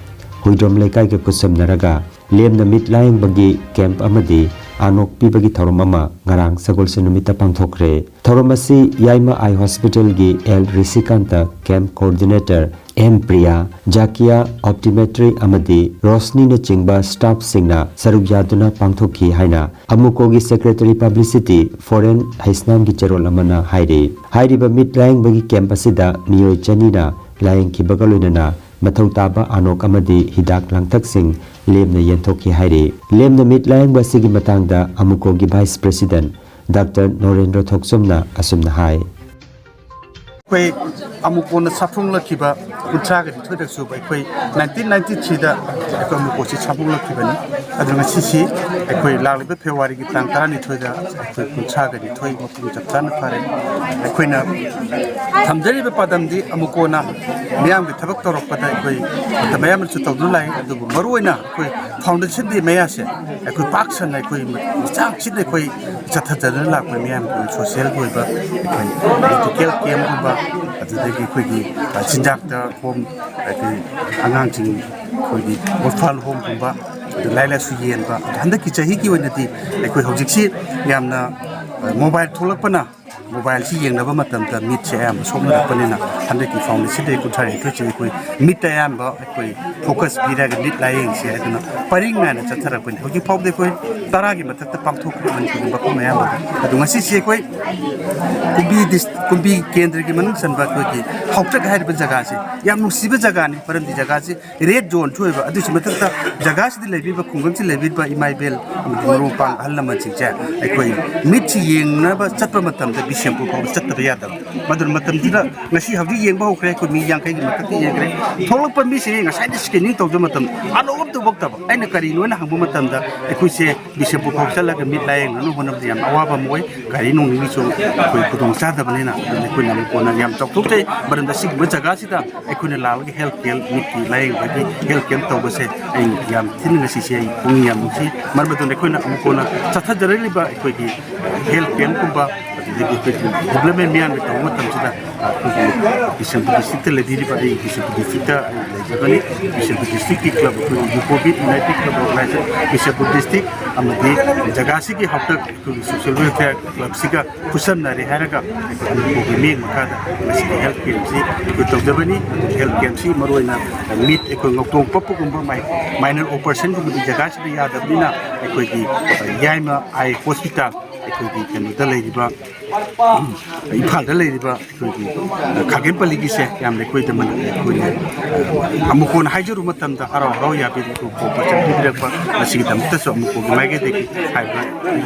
ꯍꯨꯏꯗ꯭ꯔꯣꯝ ꯂꯩꯀꯥꯏꯒ ꯈꯨꯠꯁꯝꯅꯔꯒ ꯂꯦꯝꯅ ꯃꯤꯠ ꯂꯥꯌꯦꯡꯕꯒꯤ ꯀꯦꯝꯞ ꯑꯃꯗꯤ ꯑꯥꯅꯣꯛ ꯄꯤꯕꯒꯤ ꯊꯧꯔꯝ ꯑꯃ ꯉꯔꯥꯡ ꯁꯒꯣꯜꯁꯦꯟ ꯅꯨꯃꯤꯠꯇ ꯄꯥꯡꯊꯣꯛꯈ꯭ꯔꯦ꯫ ꯊꯧꯔꯝ ꯑꯁꯤ ꯌꯥꯏꯃ ꯑꯥꯏ ꯍꯣꯁꯄꯤꯇꯥꯜꯒꯤ L Rishikant, camp coordinator M Priya, Zakia optometry ꯑꯃꯗꯤ ꯔꯣꯁꯅꯤꯅꯆꯤꯡꯕ ꯁ꯭ꯇꯥꯐꯁꯤꯡꯅ ꯁꯔꯨꯛ ꯌꯥꯗꯨꯅ ꯄꯥꯡꯊꯣꯛꯈꯤ ꯍꯥꯏꯅ ꯑꯃꯨꯀꯣꯒꯤ ꯁꯦꯀ꯭ꯔꯦꯇꯔꯤ ꯄꯕ꯭ꯂꯤꯁꯤꯇꯤ ꯐꯣꯔꯦꯟ ꯍꯩꯁꯅꯥꯝꯒꯤ ꯆꯦꯔꯣꯜ ꯑꯃꯅ ꯍꯥꯏꯔꯤ꯫ ꯍꯥꯏꯔꯤꯕ ꯃꯤꯠ ꯂꯥꯌꯦꯡꯕꯒꯤ ꯀꯦꯝꯞ ꯑꯁꯤꯗ ꯃꯤꯑꯣꯏ ꯆꯅꯤꯅ ꯂꯥꯌꯦꯡꯈꯤꯕꯒ ꯂꯣꯏꯅꯅ ꯃꯊꯧ ꯇꯥꯕ ꯑꯥꯅꯣꯛ ꯑꯃꯗꯤ ꯍꯤꯗꯥꯛ ꯂꯥꯡꯊꯛꯁꯤꯡ ꯂꯦꯝꯅ ꯌꯦꯟꯊꯣꯛꯈꯤ ꯍꯥꯏꯔꯤ꯫ ꯂꯦꯝꯅ ꯃꯤꯠ ꯂꯥꯌꯦꯡꯕ ꯑꯁꯤꯒꯤ ꯃꯇꯥꯡꯗ ꯑꯃꯨꯀꯣꯒꯤ ꯚꯥꯏꯁ ꯄ꯭ꯔꯦꯁꯤꯗꯦꯟꯠ ꯗꯥꯛꯇꯔ ꯅꯣꯔꯦꯟꯗ꯭ꯔ ꯊꯣꯛꯆꯣꯝꯅ ꯑꯁꯨꯝꯅ ꯍꯥꯏ꯫ ꯑꯩꯈꯣꯏ ꯑꯃꯨꯀꯣꯅ ꯁꯥꯐꯣꯡꯂꯛꯈꯤꯕ ꯀꯨꯟꯊ꯭ꯔꯥꯒ ꯅꯤꯊꯣꯏꯗꯁꯨ ꯑꯩꯈꯣꯏ ꯅꯥꯏꯟꯇꯤꯟ ꯅꯥꯏꯟꯇꯤ ꯊ꯭ꯔꯤꯗ ꯑꯩꯈꯣꯏ ꯑꯃꯨꯀꯣꯁꯤ ꯁꯥꯐꯣꯡꯂꯛꯈꯤꯕꯅꯤ꯫ ꯑꯗꯨ ꯉꯁꯤꯁꯤ ꯑꯩꯈꯣꯏ ꯂꯥꯛꯂꯤꯕ ꯐꯦꯕ꯭ꯔꯨꯋꯥꯔꯤꯒꯤ ꯇꯥꯡ ꯇꯔꯥꯅꯤꯊꯣꯏꯗ ꯑꯩꯈꯣꯏ ꯀꯨꯟꯊ꯭ꯔꯥꯒ ꯅꯤꯊꯣꯏ ꯃꯄꯨꯡ ꯆꯞ ꯆꯥꯅ ꯐꯥꯔꯦ꯫ ꯑꯩꯈꯣꯏꯅ ꯊꯝꯖꯔꯤꯕ ꯄꯥꯟꯗꯝꯗꯤ ꯑꯃꯨꯀꯣꯅ ꯃꯤꯌꯥꯝꯒꯤ ꯊꯕꯛ ꯇꯧꯔꯛꯄꯗ ꯑꯩꯈꯣꯏ ꯃꯇꯝ ꯑꯌꯥꯝꯕꯁꯨ ꯇꯧꯗꯨꯅ ꯂꯥꯛꯏ, ꯑꯗꯨꯕꯨ ꯃꯔꯨꯑꯣꯏꯅ ꯑꯩꯈꯣꯏ ꯐꯥꯎꯟꯗꯦꯁꯟ ꯗꯦ ꯃꯌꯥꯁꯦ ꯑꯩꯈꯣꯏ ꯄꯥꯛ ꯁꯟꯅ ꯑꯩꯈꯣꯏ ꯃꯤꯆꯥꯛ ꯁꯤꯗ ꯑꯩꯈꯣꯏ ꯆꯠꯊꯗꯅ ꯂꯥꯛꯄ ꯃꯤꯌꯥꯝꯒꯤ ꯁꯣꯁꯤꯌꯦꯜꯒꯤ ꯑꯣꯏꯕ ꯑꯩꯈꯣꯏ ꯃꯦꯗꯤꯀꯦꯜ ꯀꯦꯝꯞꯀꯨꯝꯕ, ꯑꯗꯨꯗꯒꯤ ꯑꯩꯈꯣꯏꯒꯤ, ꯑ, ꯆꯤꯟꯖꯥꯛꯇ ꯍꯣꯝ, ꯑꯩꯈꯣꯏ ꯑꯉꯥꯡꯁꯤꯡ ꯑꯩꯈꯣꯏꯒꯤ ꯑꯣꯔꯐꯥꯟ ꯍꯣꯝꯒꯨꯝꯕ, ꯑꯗꯨ ꯂꯥꯏꯔꯤꯛ ꯂꯥꯏꯁꯨ ꯌꯦꯟꯕ, ꯑꯗꯨ ꯍꯟꯗꯛꯀꯤ ꯆꯍꯤꯒꯤ ꯑꯣꯏꯅꯗꯤ ꯑꯩꯈꯣꯏ ꯍꯧꯖꯤꯛꯁꯤ ꯌꯥꯝꯅ, ꯑ, ꯃꯣꯕꯥꯏꯜ ꯊꯣꯛꯂꯛꯄꯅ ꯃꯣꯕꯥꯏꯜꯁꯤ ꯌꯦꯡꯅꯕ ꯃꯇꯝꯗ ꯃꯤꯠꯁꯦ ꯑꯌꯥꯝꯕ ꯁꯣꯛꯅꯔꯛꯄꯅꯤꯅ ꯍꯟꯗꯛꯀꯤ ꯐꯥꯎꯟꯗꯦꯁꯟ ꯗꯦ ꯀꯨꯟꯊ꯭ꯔꯥ ꯅꯤꯊꯣꯏꯁꯤ ꯑꯩꯈꯣꯏ ꯃꯤꯠꯇ ꯑꯌꯥꯝꯕ ꯑꯩꯈꯣꯏ ꯐꯣꯀꯁ ꯄꯤꯔꯒ ꯃꯤꯠ ꯂꯥꯌꯦꯡꯁꯦ ꯍꯥꯏꯗꯨꯅ ꯄꯔꯤꯡ ꯅꯥꯏꯅ ꯆꯠꯊꯔꯛꯄꯅꯤ꯫ ꯍꯧꯖꯤꯛ ꯐꯥꯎꯕꯗ ꯑꯩꯈꯣꯏ ꯇꯔꯥꯒꯤ ꯃꯊꯛꯇ ꯄꯥꯡꯊꯣꯛꯈ꯭ꯔꯦ ꯃꯅꯤꯄꯨꯔꯒꯤ ꯃꯐꯝ ꯑꯌꯥꯝꯕꯗ꯫ ꯑꯗꯣ ꯉꯁꯤꯁꯦ ꯑꯩꯈꯣꯏ ꯀꯨꯝꯕꯤ ꯗꯤꯁ-, ꯀꯨꯝꯕꯤ ꯀꯦꯟꯗ꯭ꯔꯒꯤ ꯃꯅꯨꯡ ꯆꯟꯕ ꯑꯩꯈꯣꯏꯒꯤ ꯍꯥꯎꯇꯛ ꯍꯥꯏꯔꯤꯕ ꯖꯒꯥꯁꯦ ꯌꯥꯝ ꯅꯨꯡꯁꯤꯕ ꯖꯒꯥꯅꯤ, ꯃꯔꯝꯗꯤ ꯖꯒꯥꯁꯤ ꯔꯦꯗ ꯖꯣꯟꯁꯨ ꯑꯣꯏꯕ, ꯑꯗꯨꯒꯤꯁꯨ ꯃꯊꯛꯇ ꯖꯒꯥꯁꯤꯗ ꯂꯩꯕꯤꯕ, ꯈꯨꯡꯒꯪꯁꯤꯗ ꯂꯩꯕꯤꯕ ꯏꯃꯥ ꯏꯕꯦꯜ ꯑꯃꯗꯤ ꯃꯔꯨꯞ ꯃꯄꯥꯡ ꯑꯍꯜ ꯂꯃꯟꯁꯤꯡꯁꯦ ꯑꯩꯈꯣꯏ ꯃꯤꯠꯁꯤ ꯌꯦꯡꯅꯕ ꯆꯠꯄ ꯃꯇꯝꯗ ꯕꯤꯁꯦꯝꯄꯨꯔ ꯐꯥꯎꯕ ꯆꯠꯇꯕ ꯌꯥꯗꯕ꯫ ꯃꯗꯨꯅ ꯃꯇꯝꯁꯤꯗ ꯉꯁꯤ ꯍꯧꯖꯤꯛ ꯌꯦꯡꯕ ꯍꯧꯈ꯭ꯔꯦ, ꯑꯩꯈꯣꯏ ꯃꯤ ꯌꯥꯡꯈꯩꯒꯤ ꯃꯊꯛꯇ ꯌꯦꯡꯈ꯭ꯔꯦ꯫ ꯊꯣꯛꯂꯛꯄ ꯃꯤꯁꯦ ꯉꯁꯥꯏꯗ ꯁ꯭ꯀꯦꯅꯤꯡ ꯇꯧꯖꯕ ꯃꯇꯝꯗ ꯑꯅꯧꯕ ꯑꯝꯇ ꯄꯣꯛꯇꯕ꯫ ꯑꯩꯅ ꯀꯔꯤꯅꯣ ꯍꯥꯏꯅ ꯍꯪꯕ ꯃꯇꯝꯗ ꯑꯩꯈꯣꯏꯁꯦ ꯕꯤꯁꯦꯝꯄꯨꯔ ꯐꯥꯎ ꯆꯠꯂꯒ ꯃꯤꯠ ꯂꯥꯌꯦꯡꯅꯅꯕ ꯍꯣꯠꯅꯕꯗ ꯌꯥꯝ ꯑꯋꯥꯕ ꯑꯃ ꯑꯣꯏ꯫ ꯒꯥꯔꯤ ꯅꯨꯡꯂꯤꯒꯤꯁꯨ ꯑꯩꯈꯣꯏ ꯈꯨꯗꯣꯡ ꯆꯥꯗꯕꯅꯤꯅ ꯑꯗꯨꯅ ꯑꯩꯈꯣꯏꯅ ꯑꯃꯨꯛ ꯀꯣꯟꯅ ꯌꯥꯝ ꯆꯥꯎꯊꯣꯛꯆꯩ꯫ ꯃꯔꯝꯗꯤ ꯑꯁꯤꯒꯨꯝꯕ ꯖꯒꯥꯁꯤꯗ ꯑꯩꯈꯣꯏꯅ ꯂꯥꯛꯂꯒ ꯍꯦꯜꯊ ꯀꯦꯌꯔ ꯃꯤꯠꯀꯤ ꯂꯥꯌꯦꯡꯕꯒꯤ ꯍꯦꯜꯊ ꯀꯦꯝꯞ ꯇꯧꯕꯁꯦ ꯑꯩ ꯌꯥꯝ ꯊꯤꯅ ꯉꯁꯤꯁꯦ ꯑꯩ ꯄꯨꯛꯅꯤꯡ ꯌꯥꯝ ꯅꯨꯡꯁꯤ꯫ ꯃꯔꯝ ꯑꯗꯨꯅ ꯑꯩꯈꯣꯏꯅ ꯑꯃꯨꯛ ꯀꯣꯟꯅ ꯆꯠꯊꯖꯔꯛꯂꯤꯕ ꯑꯩꯈꯣꯏꯒꯤ ꯍꯦꯜꯊ ꯀꯦꯝꯞꯀꯨꯝꯕ ꯑꯗꯒꯤ ꯑꯩꯈꯣꯏꯒꯤ ꯗꯤꯕ꯭ꯂꯞꯃꯦꯟ ꯃꯤꯌꯥꯝꯒꯤ ꯇꯧꯕ ꯃꯇꯝꯁꯤꯗ ꯑꯩꯈꯣꯏꯒꯤ ꯕꯤꯁꯦꯝꯄꯨꯔ ꯗꯤꯁꯇ꯭ꯔꯤꯛꯇ ꯂꯩꯕꯤꯔꯤꯕ, ꯑꯩ ꯕꯤꯁꯦꯝꯄꯨꯔ ꯗꯤꯁꯇ꯭ꯔꯤꯛꯇ ꯑꯩ ꯂꯩꯖꯕꯅꯤ꯫ ꯕꯤꯁꯦꯝꯄꯨꯔ ꯗꯤꯁꯇ꯭ꯔꯤꯛꯀꯤ ꯀ꯭ꯂꯕ, ꯑꯩꯈꯣꯏꯒꯤ ꯌꯨꯀꯣꯕꯤꯠ united club organisation Bishenpur district ꯑꯃꯗꯤ ꯖꯒꯥꯁꯤꯒꯤ ꯍꯥꯛꯇꯛ ꯑꯩꯈꯣꯏꯒꯤ ꯁꯣꯁꯤꯌꯦꯜ ꯋꯦꯜꯐꯤꯌꯥꯔ ꯀ꯭ꯂꯕꯁꯤꯒ ꯈꯨꯠꯁꯝꯅꯔꯦ ꯍꯥꯏꯔꯒ ꯑꯩꯈꯣꯏ ꯑꯃꯨꯛꯀꯣꯒꯤ ꯃꯤꯠꯌꯦꯡ ꯃꯈꯥꯗ ꯉꯁꯤꯒꯤ ꯍꯦꯜꯊ ꯀꯦꯝꯞꯁꯤ ꯑꯩꯈꯣꯏ ꯇꯧꯖꯕꯅꯤ꯫ ꯑꯗꯨꯒ ꯍꯦꯜꯊ ꯀꯦꯝꯞꯁꯤ ꯃꯔꯨꯑꯣꯏꯅ ꯃꯤꯠ ꯑꯩꯈꯣꯏ ꯉꯧꯇꯣꯡ ꯄꯛꯄꯒꯨꯝꯕ ꯃꯥꯏ-, ꯃꯥꯏꯅꯔ ꯑꯣꯄꯔꯦꯁꯟꯒꯨꯝꯕꯗꯤ ꯖꯒꯥꯁꯤꯗ ꯌꯥꯗꯕꯅꯤꯅ ꯑꯩꯈꯣꯏꯒꯤ, ꯑ, ꯌꯥꯏꯃ ꯑꯥꯏ ꯍꯣꯁꯄꯤꯇꯥꯜ, ꯑꯩꯈꯣꯏꯒꯤ ꯀꯩꯅꯣꯗ ꯂꯩꯔꯤꯕ, ꯏꯝꯐꯥꯜꯗ ꯂꯩꯔꯤꯕ ꯑꯩꯈꯣꯏꯒꯤ, ꯑ, ꯈꯥꯒꯦꯝꯄꯜꯂꯤꯒꯤꯁꯦ ꯌꯥꯝꯅ ꯑꯩꯈꯣꯏꯗ ꯃꯅ-, ꯑꯩꯈꯣꯏꯅ, ꯑ, ꯑꯃꯨꯛ ꯀꯣꯟꯅ ꯍꯥꯏꯖꯔꯨꯕ ꯃꯇꯝꯗ ꯍꯔꯥꯎ ꯍꯔꯥꯎ ꯌꯥꯕꯤꯔꯤꯕ ꯄꯣꯠ ꯄꯤꯕꯤꯔꯛꯄ ꯑꯁꯤꯒꯤꯗꯃꯛꯇꯁꯨ ꯑꯃꯨꯛꯀꯣꯒꯤ ꯃꯥꯏꯀꯩꯗꯒꯤ ꯍꯥꯏꯔꯤꯕ,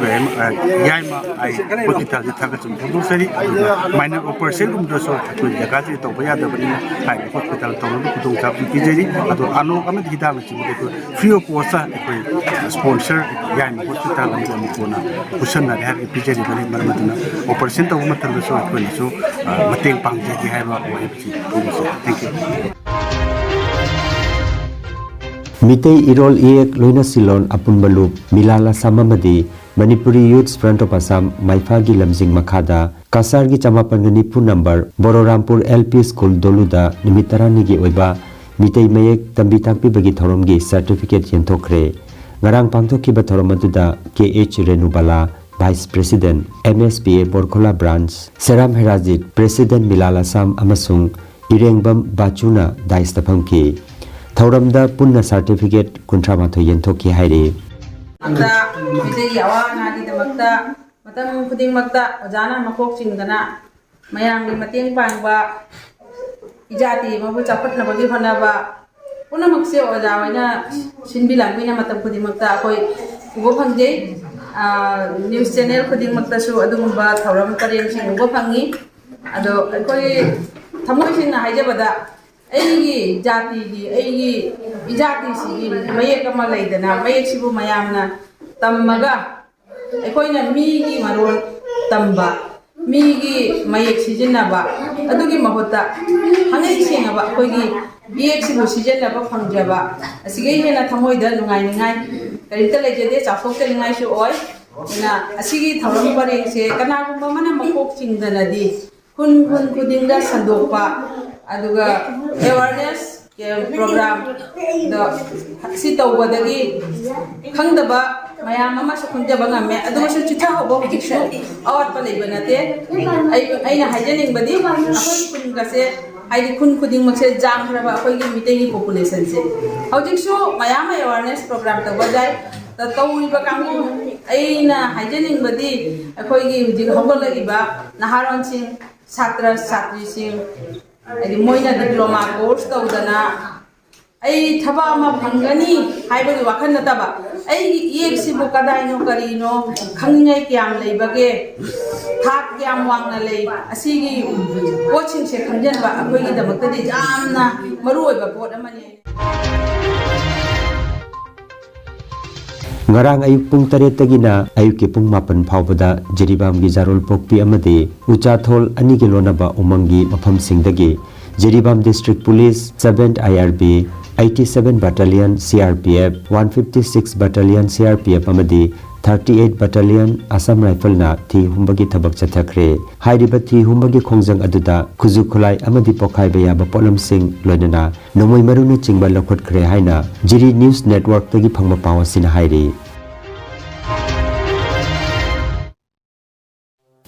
ꯑ, ꯌꯥꯏꯃ ꯑꯥꯏ ꯍꯣꯁꯄꯤꯇꯥꯜꯁꯦ ꯊꯥꯒꯠꯆꯕ ꯐꯣꯡꯗꯣꯛꯆꯔꯤ꯫ ꯑꯗꯨꯒ ꯃꯥꯏꯅꯔ ꯑꯣꯄꯔꯦꯁꯟꯒꯨꯝꯕꯗꯁꯨ ꯑꯩꯈꯣꯏ ꯖꯒꯥꯁꯤꯗ ꯇꯧꯕ ꯌꯥꯗꯕꯅꯤꯅ ꯍꯥꯏꯔꯤꯕ ꯍꯣꯁꯄꯤꯇꯥꯜ ꯇꯧꯅꯕ ꯈꯨꯗꯣꯡꯆꯥꯕ ꯄꯤꯖꯔꯤ꯫ ꯑꯗꯣ ꯑꯅꯣꯛ ꯑꯃꯗꯤ ꯍꯤꯗꯥꯛꯅꯆꯤꯡꯕꯗ ꯑꯩꯈꯣꯏ ꯐ꯭ꯔꯤ ꯑꯣꯐ ꯀꯣꯁꯇ ꯑꯩꯈꯣꯏ ꯁ꯭ꯄꯣꯟꯁꯔ ꯌꯥꯏꯃ ꯍꯣꯁꯄꯤꯇꯥꯜ ꯑꯃꯗꯤ ꯑꯃꯨꯛ ꯀꯣꯟꯅ ꯈꯨꯠꯁꯝꯅꯔꯦ ꯍꯥꯏꯔꯒ ꯄꯤꯖꯔꯤꯕꯅꯤ꯫ ꯃꯔꯝ ꯑꯗꯨꯅ ꯑꯣꯄꯔꯦꯁꯟ ꯇꯧꯕ ꯃꯇꯝꯗꯁꯨ ꯑꯩꯈꯣꯏꯅꯁꯨ, ꯑ, ꯃꯇꯦꯡ ꯄꯥꯡꯖꯒꯦ ꯍꯥꯏꯕ ꯋꯥꯍꯩꯁꯤ ꯐꯣꯡꯗꯣꯛꯆꯔꯤ꯫ Thank you꯫ ꯃꯤꯇꯩ ꯏꯔꯣꯜ ꯏꯌꯦꯛ ꯂꯣꯏꯅ ꯁꯤꯂꯣꯟ ꯑꯄꯨꯟꯕ ꯂꯨꯞ ꯃꯤꯂꯥꯜ ꯑꯁꯥꯝ ꯑꯃꯗꯤ Manipuri youths front of Assam ꯃꯥꯏꯐꯥꯒꯤ ꯂꯝꯖꯤꯡ ꯃꯈꯥꯗ ꯀꯁꯥꯔꯒꯤ ꯆꯃꯥꯄꯟꯒ ꯅꯤꯐꯨ number Bororampur L P school ꯗꯣꯂꯨꯗ ꯅꯨꯃꯤꯠ ꯇꯔꯥꯅꯤꯒꯤ ꯑꯣꯏꯕ ꯃꯤꯇꯩ ꯃꯌꯦꯛ ꯇꯝꯕꯤ ꯇꯥꯛꯄꯤꯕꯒꯤ ꯊꯧꯔꯝꯒꯤ ꯁꯔꯇꯤꯐꯤꯀꯦꯠ ꯌꯦꯟꯊꯣꯛꯈ꯭ꯔꯦ꯫ ꯉꯔꯥꯡ ꯄꯥꯡꯊꯣꯛꯈꯤꯕ ꯊꯧꯔꯝ ꯑꯗꯨꯗ K H Renubala, vice president, M S P A Borkhola branch, Seram Herajit, president Milal Assam ꯑꯃꯁꯨꯡ ꯏꯔꯦꯡꯕꯝ ꯕꯥꯆꯨꯅ ꯗꯥꯏꯁꯇ ꯐꯝꯈꯤ꯫ ꯊꯧꯔꯝꯗ ꯄꯨꯟꯅ ꯁꯔꯇꯤꯐꯤꯀꯦꯠ ꯀꯨꯟꯊ꯭ꯔꯥ ꯃꯥꯊꯣꯏ ꯌꯦꯟꯊꯣꯛꯈꯤ ꯍꯥꯏꯔꯤ꯫ ꯃꯤꯇꯩꯒꯤ ꯑꯋꯥ ꯑꯅꯥꯒꯤꯗꯃꯛꯇ ꯃꯇꯝ ꯈꯨꯗꯤꯡꯃꯛꯇ ꯑꯣꯖꯥꯅ ꯃꯀꯣꯛ ꯆꯤꯡꯗꯅ ꯃꯌꯥꯝꯒꯤ ꯃꯇꯦꯡ ꯄꯥꯡꯕ, ꯏꯖꯥꯇꯤ ꯑꯃꯕꯨ ꯆꯥꯎꯈꯠꯅꯕꯒꯤ ꯍꯣꯠꯅꯕ, ꯄꯨꯝꯅꯃꯛꯁꯦ ꯑꯣꯖꯥ ꯍꯣꯏꯅ ꯁꯤꯟꯕꯤ ꯂꯥꯡꯕꯤꯅ ꯃꯇꯝ ꯈꯨꯗꯤꯡꯃꯛꯇ ꯑꯩꯈꯣꯏ ꯎꯕ ꯐꯪꯖꯩ꯫ ꯑ, ꯅ꯭ꯌꯨꯁ ꯆꯦꯅꯦꯜ ꯈꯨꯗꯤꯡꯃꯛꯇꯁꯨ ꯑꯗꯨꯒꯨꯝꯕ ꯊꯧꯔꯝ ꯄꯔꯦꯡꯁꯤꯡ ꯎꯕ ꯐꯪꯉꯤ꯫ ꯑꯗꯣ ꯑꯩꯈꯣꯏ ꯊꯃꯣꯏ ꯁꯦꯡꯅ ꯍꯥꯏꯖꯕꯗ, ꯑꯩꯒꯤ ꯖꯥꯇꯤꯒꯤ, ꯑꯩꯒꯤ ꯏꯖꯥꯇꯤꯁꯤꯒꯤ ꯃꯌꯦꯛ ꯑꯃ ꯂꯩꯗꯅ, ꯃꯌꯦꯛꯁꯤꯕꯨ ꯃꯌꯥꯝꯅ ꯇꯝꯃꯒ ꯑꯩꯈꯣꯏꯅ ꯃꯤꯒꯤ ꯃꯔꯣꯟ ꯇꯝꯕ, ꯃꯤꯒꯤ ꯃꯌꯦꯛ ꯁꯤꯖꯤꯟꯅꯕ, ꯑꯗꯨꯒꯤ ꯃꯍꯨꯠꯇ ꯊꯥꯡꯉꯩ ꯁꯦꯡꯉꯕ ꯑꯩꯈꯣꯏꯒꯤ ꯏꯌꯦꯛꯁꯤꯕꯨ ꯁꯤꯖꯤꯟꯅꯕ ꯐꯪꯖꯕ, ꯑꯁꯤꯒꯩ ꯍꯦꯟꯅ ꯊꯃꯣꯏꯗ ꯅꯨꯡꯉꯥꯏꯅꯤꯡꯉꯥꯏ ꯀꯔꯤꯝꯇ ꯂꯩꯖꯗꯦ, ꯆꯥꯎꯊꯣꯛꯆꯅꯤꯡꯉꯥꯏꯁꯨ ꯑꯣꯏ꯫ ꯑꯗꯨꯅ ꯑꯁꯤꯒꯤ ꯊꯧꯔꯝ ꯄꯔꯦꯡꯁꯦ ꯀꯅꯥꯒꯨꯝꯕ ꯑꯃꯅ ꯃꯀꯣꯛ ꯆꯤꯡꯗꯅꯗꯤ ꯈꯨꯟ ꯈꯨꯟ ꯈꯨꯗꯤꯡꯗ ꯁꯟꯗꯣꯛꯄ, ꯑꯗꯨꯒ ꯑꯦꯋꯥꯔꯅꯦꯁ ꯄ꯭ꯔꯣꯒ꯭ꯔꯥꯝꯗꯣ ꯁꯤ ꯇꯧꯕꯗꯒꯤ ꯈꯪꯗꯕ ꯃꯌꯥꯝ ꯑꯃꯁꯨ ꯈꯪꯖꯕ ꯉꯝꯃꯦ꯫ ꯑꯗꯨꯒꯁꯨ ꯆꯤꯊꯍꯧꯕ ꯍꯧꯖꯤꯛꯁꯨ ꯑꯋꯥꯠꯄ ꯂꯩꯕ ꯅꯠꯇꯦ꯫ ꯑꯩ, ꯑꯩꯅ ꯍꯥꯏꯖꯅꯤꯡꯕꯗꯤ ꯑꯩꯈꯣꯏ ꯈꯨꯟꯒꯁꯦ, ꯍꯥꯏꯗꯤ ꯈꯨꯟ ꯈꯨꯗꯤꯡꯃꯛꯁꯦ ꯌꯥꯝꯈ꯭ꯔꯕ ꯑꯩꯈꯣꯏꯒꯤ ꯃꯤꯇꯩꯒꯤ ꯄꯣꯄꯨꯂꯦꯁꯟꯁꯦ ꯍꯧꯖꯤꯛꯁꯨ ꯃꯌꯥꯝ ꯑꯃ ꯑꯦꯋꯥꯔꯅꯦꯁ ꯄ꯭ꯔꯣꯒ꯭ꯔꯥꯝ ꯇꯧꯕ ꯌꯥꯏ꯫ ꯇꯧꯔꯤꯕ ꯀꯥꯡꯕꯨ, ꯑꯩꯅ ꯍꯥꯏꯖꯅꯤꯡꯕꯗꯤ ꯑꯩꯈꯣꯏꯒꯤ ꯍꯧꯖꯤꯛ ꯍꯧꯒꯠꯂꯛꯏꯕ ꯅꯍꯥꯔꯣꯟꯁꯤꯡ, ꯁꯥꯇ꯭ꯔ ꯁꯥꯇ꯭ꯔꯤꯁꯤꯡ, ꯍꯥꯏꯗꯤ ꯃꯣꯏꯅ ꯗꯤꯄ꯭ꯂꯣꯃꯥ ꯀꯣꯔꯁ ꯇꯧꯗꯅ ꯑꯩ ꯊꯕꯛ ꯑꯃ ꯐꯪꯒꯅꯤ ꯍꯥꯏꯕꯒꯤ ꯋꯥꯈꯜ ꯅꯠꯇꯕ, ꯑꯩꯒꯤ ꯏꯌꯦꯛꯁꯤꯕꯨ ꯀꯗꯥꯏꯅꯣ, ꯀꯔꯤꯅꯣ, ꯈꯪꯅꯤꯡꯉꯥꯏ ꯀꯌꯥꯝ ꯂꯩꯕꯒꯦ, ꯊꯥꯛ ꯀꯌꯥꯝ ꯋꯥꯡꯅ ꯂꯩ, ꯑꯁꯤꯒꯤ ꯄꯣꯠꯁꯤꯡꯁꯦ ꯈꯪꯖꯤꯟꯕ ꯑꯩꯈꯣꯏꯒꯤꯗꯃꯛꯇꯗꯤ ꯌꯥꯝꯅ ꯃꯔꯨ ꯑꯣꯏꯕ ꯄꯣꯠ ꯑꯃꯅꯤ꯫ ꯉꯔꯥꯡ ꯑꯌꯨꯛ ꯄꯨꯡ ꯇꯔꯦꯠꯇꯒꯤꯅ ꯑꯌꯨꯛꯀꯤ ꯄꯨꯡ ꯃꯥꯄꯟ ꯐꯥꯎꯕꯗ ꯖꯤꯔꯤꯕꯥꯝꯒꯤ ꯖꯥꯔꯣꯜ ꯄꯣꯛꯄꯤ ꯑꯃꯗꯤ ꯎꯆꯥꯊꯣꯜ ꯑꯅꯤꯒꯤ ꯂꯣꯟꯅꯕ ꯎꯃꯪꯒꯤ ꯃꯐꯝꯁꯤꯡꯗꯒꯤ Jiribam district police, seventh I R B, eighty seven Battalion C R P F, one fifty six Battalion C R P F ꯑꯃꯗꯤ thirty eight Battalion Assam Rifleꯅ ꯊꯤ ꯍꯨꯝꯕꯒꯤ ꯊꯕꯛ ꯆꯠꯊꯈ꯭ꯔꯦ꯫ ꯍꯥꯏꯔꯤꯕ ꯊꯤ ꯍꯨꯝꯕꯒꯤ ꯈꯣꯡꯖꯪ ꯑꯗꯨꯗ ꯈꯨꯠꯁꯨ ꯈꯨꯠꯂꯥꯏ ꯑꯃꯗꯤ ꯄꯣꯈꯥꯏꯕ ꯌꯥꯕ ꯄꯣꯠꯂꯝꯁꯤꯡ, ꯂꯣꯏꯅꯅ ꯅꯣꯡꯃꯩ ꯃꯔꯨꯅꯆꯤꯡꯕ ꯂꯧꯈꯠꯈ꯭ꯔꯦ ꯍꯥꯏꯅ ꯖꯤꯔꯤ ꯅ꯭ꯌꯨꯁ ꯅꯦꯠꯋꯥꯔꯛꯇꯒꯤ ꯐꯪꯕ ꯄꯥꯎ ꯑꯁꯤꯅ ꯍꯥꯏꯔꯤ꯫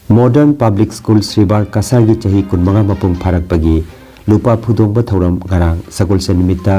ꯃꯣꯗꯔꯟ ꯄꯕ꯭ꯂꯤꯛ ꯁ꯭ꯀꯨꯜ ꯁ꯭ꯔꯤꯕꯥꯔ ꯀꯁꯥꯔꯒꯤ ꯆꯍꯤ ꯀꯨꯟꯃꯉꯥ ꯃꯄꯨꯡ ꯐꯥꯔꯛꯄꯒꯤ ꯂꯨꯄꯥ ꯐꯨꯗꯣꯡꯕ ꯊꯧꯔꯝ ꯉꯔꯥꯡ ꯁꯒꯣꯜꯁꯦꯟ ꯅꯨꯃꯤꯠꯇ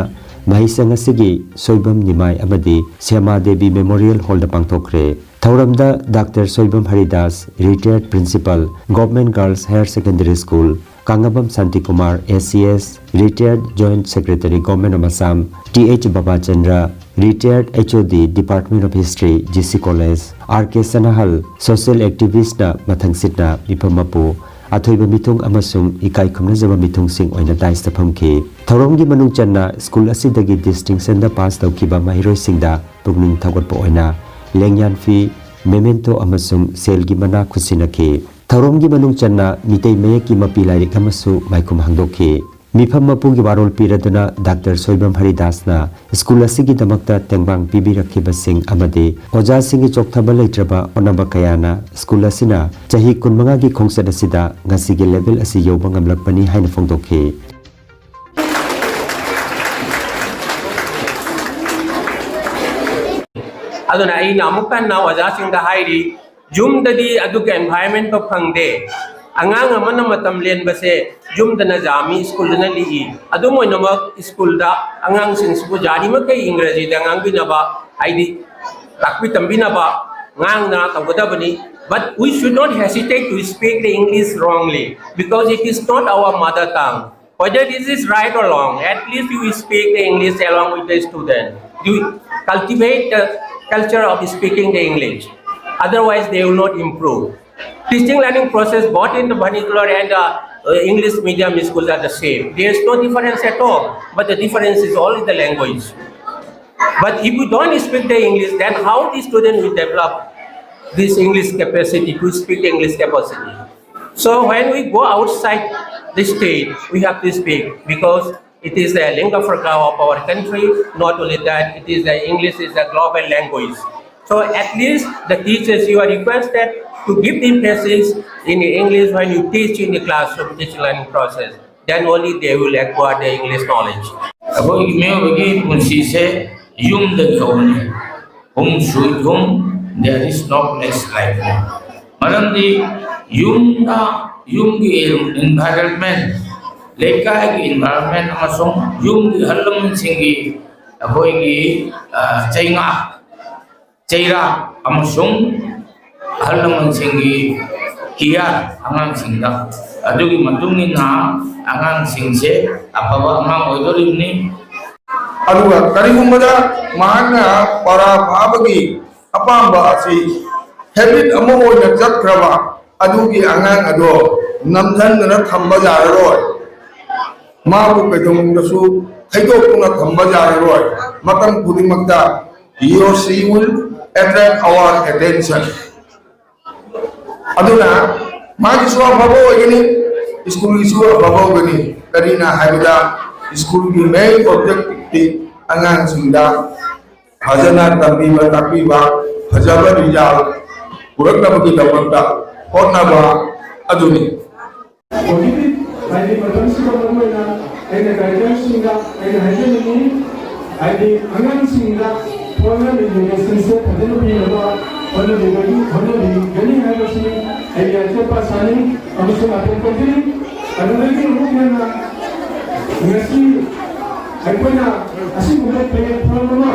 ꯃꯍꯩꯁꯪ ꯑꯁꯤꯒꯤ ꯁꯣꯏꯕꯝ ꯅꯤꯃꯥꯏ ꯑꯃꯗꯤ ꯁ꯭ꯌꯥꯃꯥ ꯗꯦꯕꯤ ꯃꯦꯃꯣꯔꯤꯌꯦꯜ ꯍꯣꯜꯗ ꯄꯥꯡꯊꯣꯛꯈ꯭ꯔꯦ꯫ ꯊꯧꯔꯝꯗ doctor Soibam Haridas, retired principal, Government Girls Higher Secondary School, Kangabam Shantikumar, A C S, retired Joint Secretary, Government of Assam, T H ꯕꯕꯥꯆꯟꯗ꯭ꯔ, retired H O D, Department of History, G C College, R K ꯁꯅꯥꯍꯜ, social activistꯅ ꯃꯊꯪꯁꯤꯠꯅ ꯃꯤꯐꯝ ꯃꯄꯨ, ꯑꯊꯣꯏꯕ ꯃꯤꯊꯨꯡ ꯑꯃꯁꯨꯡ ꯏꯀꯥꯏ ꯈꯨꯝꯅꯖꯕ ꯃꯤꯊꯨꯡꯁꯤꯡ ꯑꯣꯏꯅ ꯗꯥꯏꯁꯇ ꯐꯝꯈꯤ꯫ ꯊꯧꯔꯝꯒꯤ ꯃꯅꯨꯡ ꯆꯟꯅ school ꯑꯁꯤꯗꯒꯤ ꯗꯤꯁꯇꯤꯡꯁꯟꯗ pass ꯇꯧꯈꯤꯕ ꯃꯍꯩꯔꯣꯏꯁꯤꯡꯗ ꯄꯨꯛꯅꯤꯡ ꯊꯧꯒꯠꯄ ꯑꯣꯏꯅ ꯂꯦꯡꯌꯥꯟ ꯐꯤ, ꯃꯦꯃꯦꯟꯇꯣ ꯑꯃꯁꯨꯡ ꯁꯦꯜꯒꯤ ꯃꯅꯥ ꯈꯨꯠꯁꯤꯟꯅꯈꯤ꯫ ꯊꯧꯔꯝꯒꯤ ꯃꯅꯨꯡ ꯆꯟꯅ ꯃꯤꯇꯩ ꯃꯌꯦꯛꯀꯤ ꯃꯄꯤ ꯂꯥꯏꯔꯤꯛ ꯑꯃꯁꯨ ꯃꯥꯏꯈꯨꯝ ꯍꯥꯡꯗꯣꯛꯈꯤ꯫ ꯃꯤꯐꯝ ꯃꯄꯨꯒꯤ ꯋꯥꯔꯣꯜ ꯄꯤꯔꯗꯨꯅ ꯗꯥꯛꯇꯔ ꯁꯣꯏꯕꯝ ꯍꯔꯤꯗꯥꯁꯅ ꯁ꯭ꯀꯨꯜ ꯑꯁꯤꯒꯤꯗꯃꯛꯇ ꯇꯦꯡꯕꯥꯡ ꯄꯤꯕꯤꯔꯛꯈꯤꯕꯁꯤꯡ ꯑꯃꯗꯤ ꯑꯣꯖꯥꯁꯤꯡꯒꯤ ꯆꯣꯛꯊꯕ ꯂꯩꯇ꯭ꯔꯕ ꯍꯣꯠꯅꯕ ꯀꯌꯥꯅ ꯁ꯭ꯀꯨꯜ ꯑꯁꯤꯅ ꯆꯍꯤ ꯀꯨꯟꯃꯉꯥꯒꯤ ꯈꯣꯡꯆꯠ ꯑꯁꯤꯗ ꯉꯁꯤꯒꯤ ꯂꯦꯚꯦꯜ ꯑꯁꯤ ꯌꯧꯕ ꯉꯝꯂꯛꯄꯅꯤ ꯍꯥꯏꯅ ꯐꯣꯡꯗꯣꯛꯈꯤ꯫ ꯑꯗꯨꯅ ꯑꯩꯅ ꯑꯃꯨꯛ ꯍꯟꯅ ꯑꯣꯖꯥꯁꯤꯡꯗ ꯍꯥꯏꯔꯤ, ꯌꯨꯝꯗꯗꯤ ꯑꯗꯨꯒꯤ ꯑꯦꯟꯚꯥꯏꯔꯟꯃꯦꯟꯗꯣ ꯐꯪꯗꯦ꯫ ꯑꯉꯥꯡ ꯑꯃꯅ ꯃꯇꯝ ꯂꯦꯟꯕꯁꯦ ꯌꯨꯝꯗꯅ ꯌꯥꯝꯃꯤ, ꯁ꯭ꯀꯨꯜꯗꯅ ꯂꯤꯛꯏ꯫ ꯑꯗꯨꯝ ꯑꯣꯏꯅꯃꯛ ꯁ꯭ꯀꯨꯜꯗ ꯑꯉꯥꯡꯁꯤꯡꯁꯤꯕꯨ ꯌꯥꯔꯤꯃꯈꯩ ꯏꯪꯒ꯭ꯔꯥꯖꯤꯗ ꯉꯥꯡꯕꯤꯅꯕ, ꯍꯥꯏꯗꯤ ꯇꯥꯛꯄꯤ ꯇꯝꯕꯤꯅꯕ, ꯉꯥꯡꯅ ꯇꯧꯒꯗꯕꯅꯤ꯫ But we should not hesitate to speak the English wrongly because it is not our mother tongue. Whether this is right or wrong, at least you speak the English along with the student. You cultivate the culture of speaking the English. Otherwise, they will not improve. Teaching learning process both in the vernacular and the uh, English medium schools are the same. There is no difference at all, but the difference is all in the language. But if you don't speak the English, then how the student will develop this English capacity, to speak English capacity? So when we go outside the state, we have to speak because it is the lingua franca of our country. Not only that, it is the English is a global language. So at least the teachers, you are requested to give emphasis in English when you teach in the classroom, teaching learning process. Then only they will acquire the English knowledge. ꯑꯩꯈꯣꯏꯒꯤ ꯃꯤꯑꯣꯏꯕꯒꯤ ꯄꯨꯟꯁꯤꯁꯦ ꯌꯨꯝꯗꯒꯤ ꯍꯧꯕꯅꯤ꯫ Home sweet home, there is no place like home. ꯃꯔꯝꯗꯤ ꯌꯨꯝꯗ, ꯌꯨꯝꯒꯤ environment, ꯂꯩꯀꯥꯏꯒꯤ environment ꯑꯃꯁꯨꯡ ꯌꯨꯝꯒꯤ ꯑꯍꯜ ꯂꯃꯟꯁꯤꯡꯒꯤ ꯑꯩꯈꯣꯏꯒꯤ, ꯑ, ꯆꯩꯉꯥꯛ, ꯆꯩꯔꯥꯛ ꯑꯃꯁꯨꯡ ꯑꯍꯜ ꯂꯃꯟꯁꯤꯡꯒꯤ care ꯑꯉꯥꯡꯁꯤꯡꯗ, ꯑꯗꯨꯒꯤ ꯃꯇꯨꯡ ꯏꯟꯅ ꯑꯉꯥꯡꯁꯤꯡꯁꯦ ꯑꯐꯕ ꯑꯉꯥꯡ ꯑꯣꯏꯗꯣꯔꯤꯕꯅꯤ꯫ ꯑꯗꯨꯒ ꯀꯔꯤꯒꯨꯝꯕꯗ ꯃꯍꯥꯛꯅ ꯄꯔꯥ ꯐꯥꯕꯒꯤ ꯑꯄꯥꯝꯕ ꯑꯁꯤ habit ꯑꯃ ꯑꯣꯏꯅ ꯆꯠꯈ꯭ꯔꯕ, ꯑꯗꯨꯒꯤ ꯑꯉꯥꯡ ꯑꯗꯣ ꯅꯝꯁꯤꯟꯗꯅ ꯊꯝꯕ ꯌꯥꯔꯔꯣꯏ꯫ ꯃꯥꯕꯨ ꯀꯩꯗꯧꯅꯨꯡꯗꯁꯨ ꯊꯩꯗꯣꯛꯇꯨꯅ ꯊꯝꯕ ꯌꯥꯔꯔꯣꯏ꯫ ꯃꯇꯝ ꯈꯨꯗꯤꯡꯃꯛꯇ he or she will attract our attention. ꯑꯗꯨꯅ ꯃꯥꯒꯤꯁꯨ ꯑꯐꯕ ꯑꯣꯏꯒꯅꯤ, ꯁ꯭ꯀꯨꯜꯒꯤꯁꯨ ꯑꯐꯕ ꯑꯣꯏꯒꯅꯤ꯫ ꯀꯔꯤꯅ ꯍꯥꯏꯕꯗ, ꯁ꯭ꯀꯨꯜꯒꯤ main objectiveꯇꯤ ꯑꯉꯥꯡꯁꯤꯡꯗ ꯐꯖꯅ ꯇꯝꯕꯤꯕ ꯇꯥꯛꯄꯤꯕ, ꯐꯖꯕ result ꯄꯨꯔꯛꯅꯕꯒꯤꯗꯃꯛꯇ ꯍꯣꯠꯅꯕ ꯑꯗꯨꯅꯤ꯫ ꯍꯧꯖꯤꯛꯇꯤ ꯍꯥꯏꯗꯤ ꯃꯇꯝꯁꯤꯗ ꯃꯔꯨ ꯑꯣꯏꯅ ꯑꯩꯅ guardianꯁꯤꯡꯗ ꯑꯩꯅ ꯍꯥꯏꯖꯅꯤꯡꯉꯤ, ꯍꯥꯏꯗꯤ ꯑꯉꯥꯡꯁꯤꯡꯗ formal educationꯁꯦ ꯐꯖꯅ ꯄꯤꯅꯕ ꯍꯣꯠꯅꯕꯤꯒꯅꯤ, ꯍꯣꯠꯅꯕꯤꯒꯅꯤ ꯍꯥꯏꯕꯁꯤ ꯑꯩꯒꯤ ꯑꯆꯦꯠꯄ ꯑꯁꯥꯅꯤ ꯑꯃꯁꯨꯡ ꯑꯥꯊꯣꯛꯄꯒꯤꯅꯤ꯫ ꯑꯗꯨꯗꯒꯤ ꯑꯃꯨꯛ ꯍꯦꯟꯅ ꯉꯁꯤ ꯑꯩꯈꯣꯏꯅ ꯑꯁꯤꯒꯨꯝꯕ platform ꯑꯃ,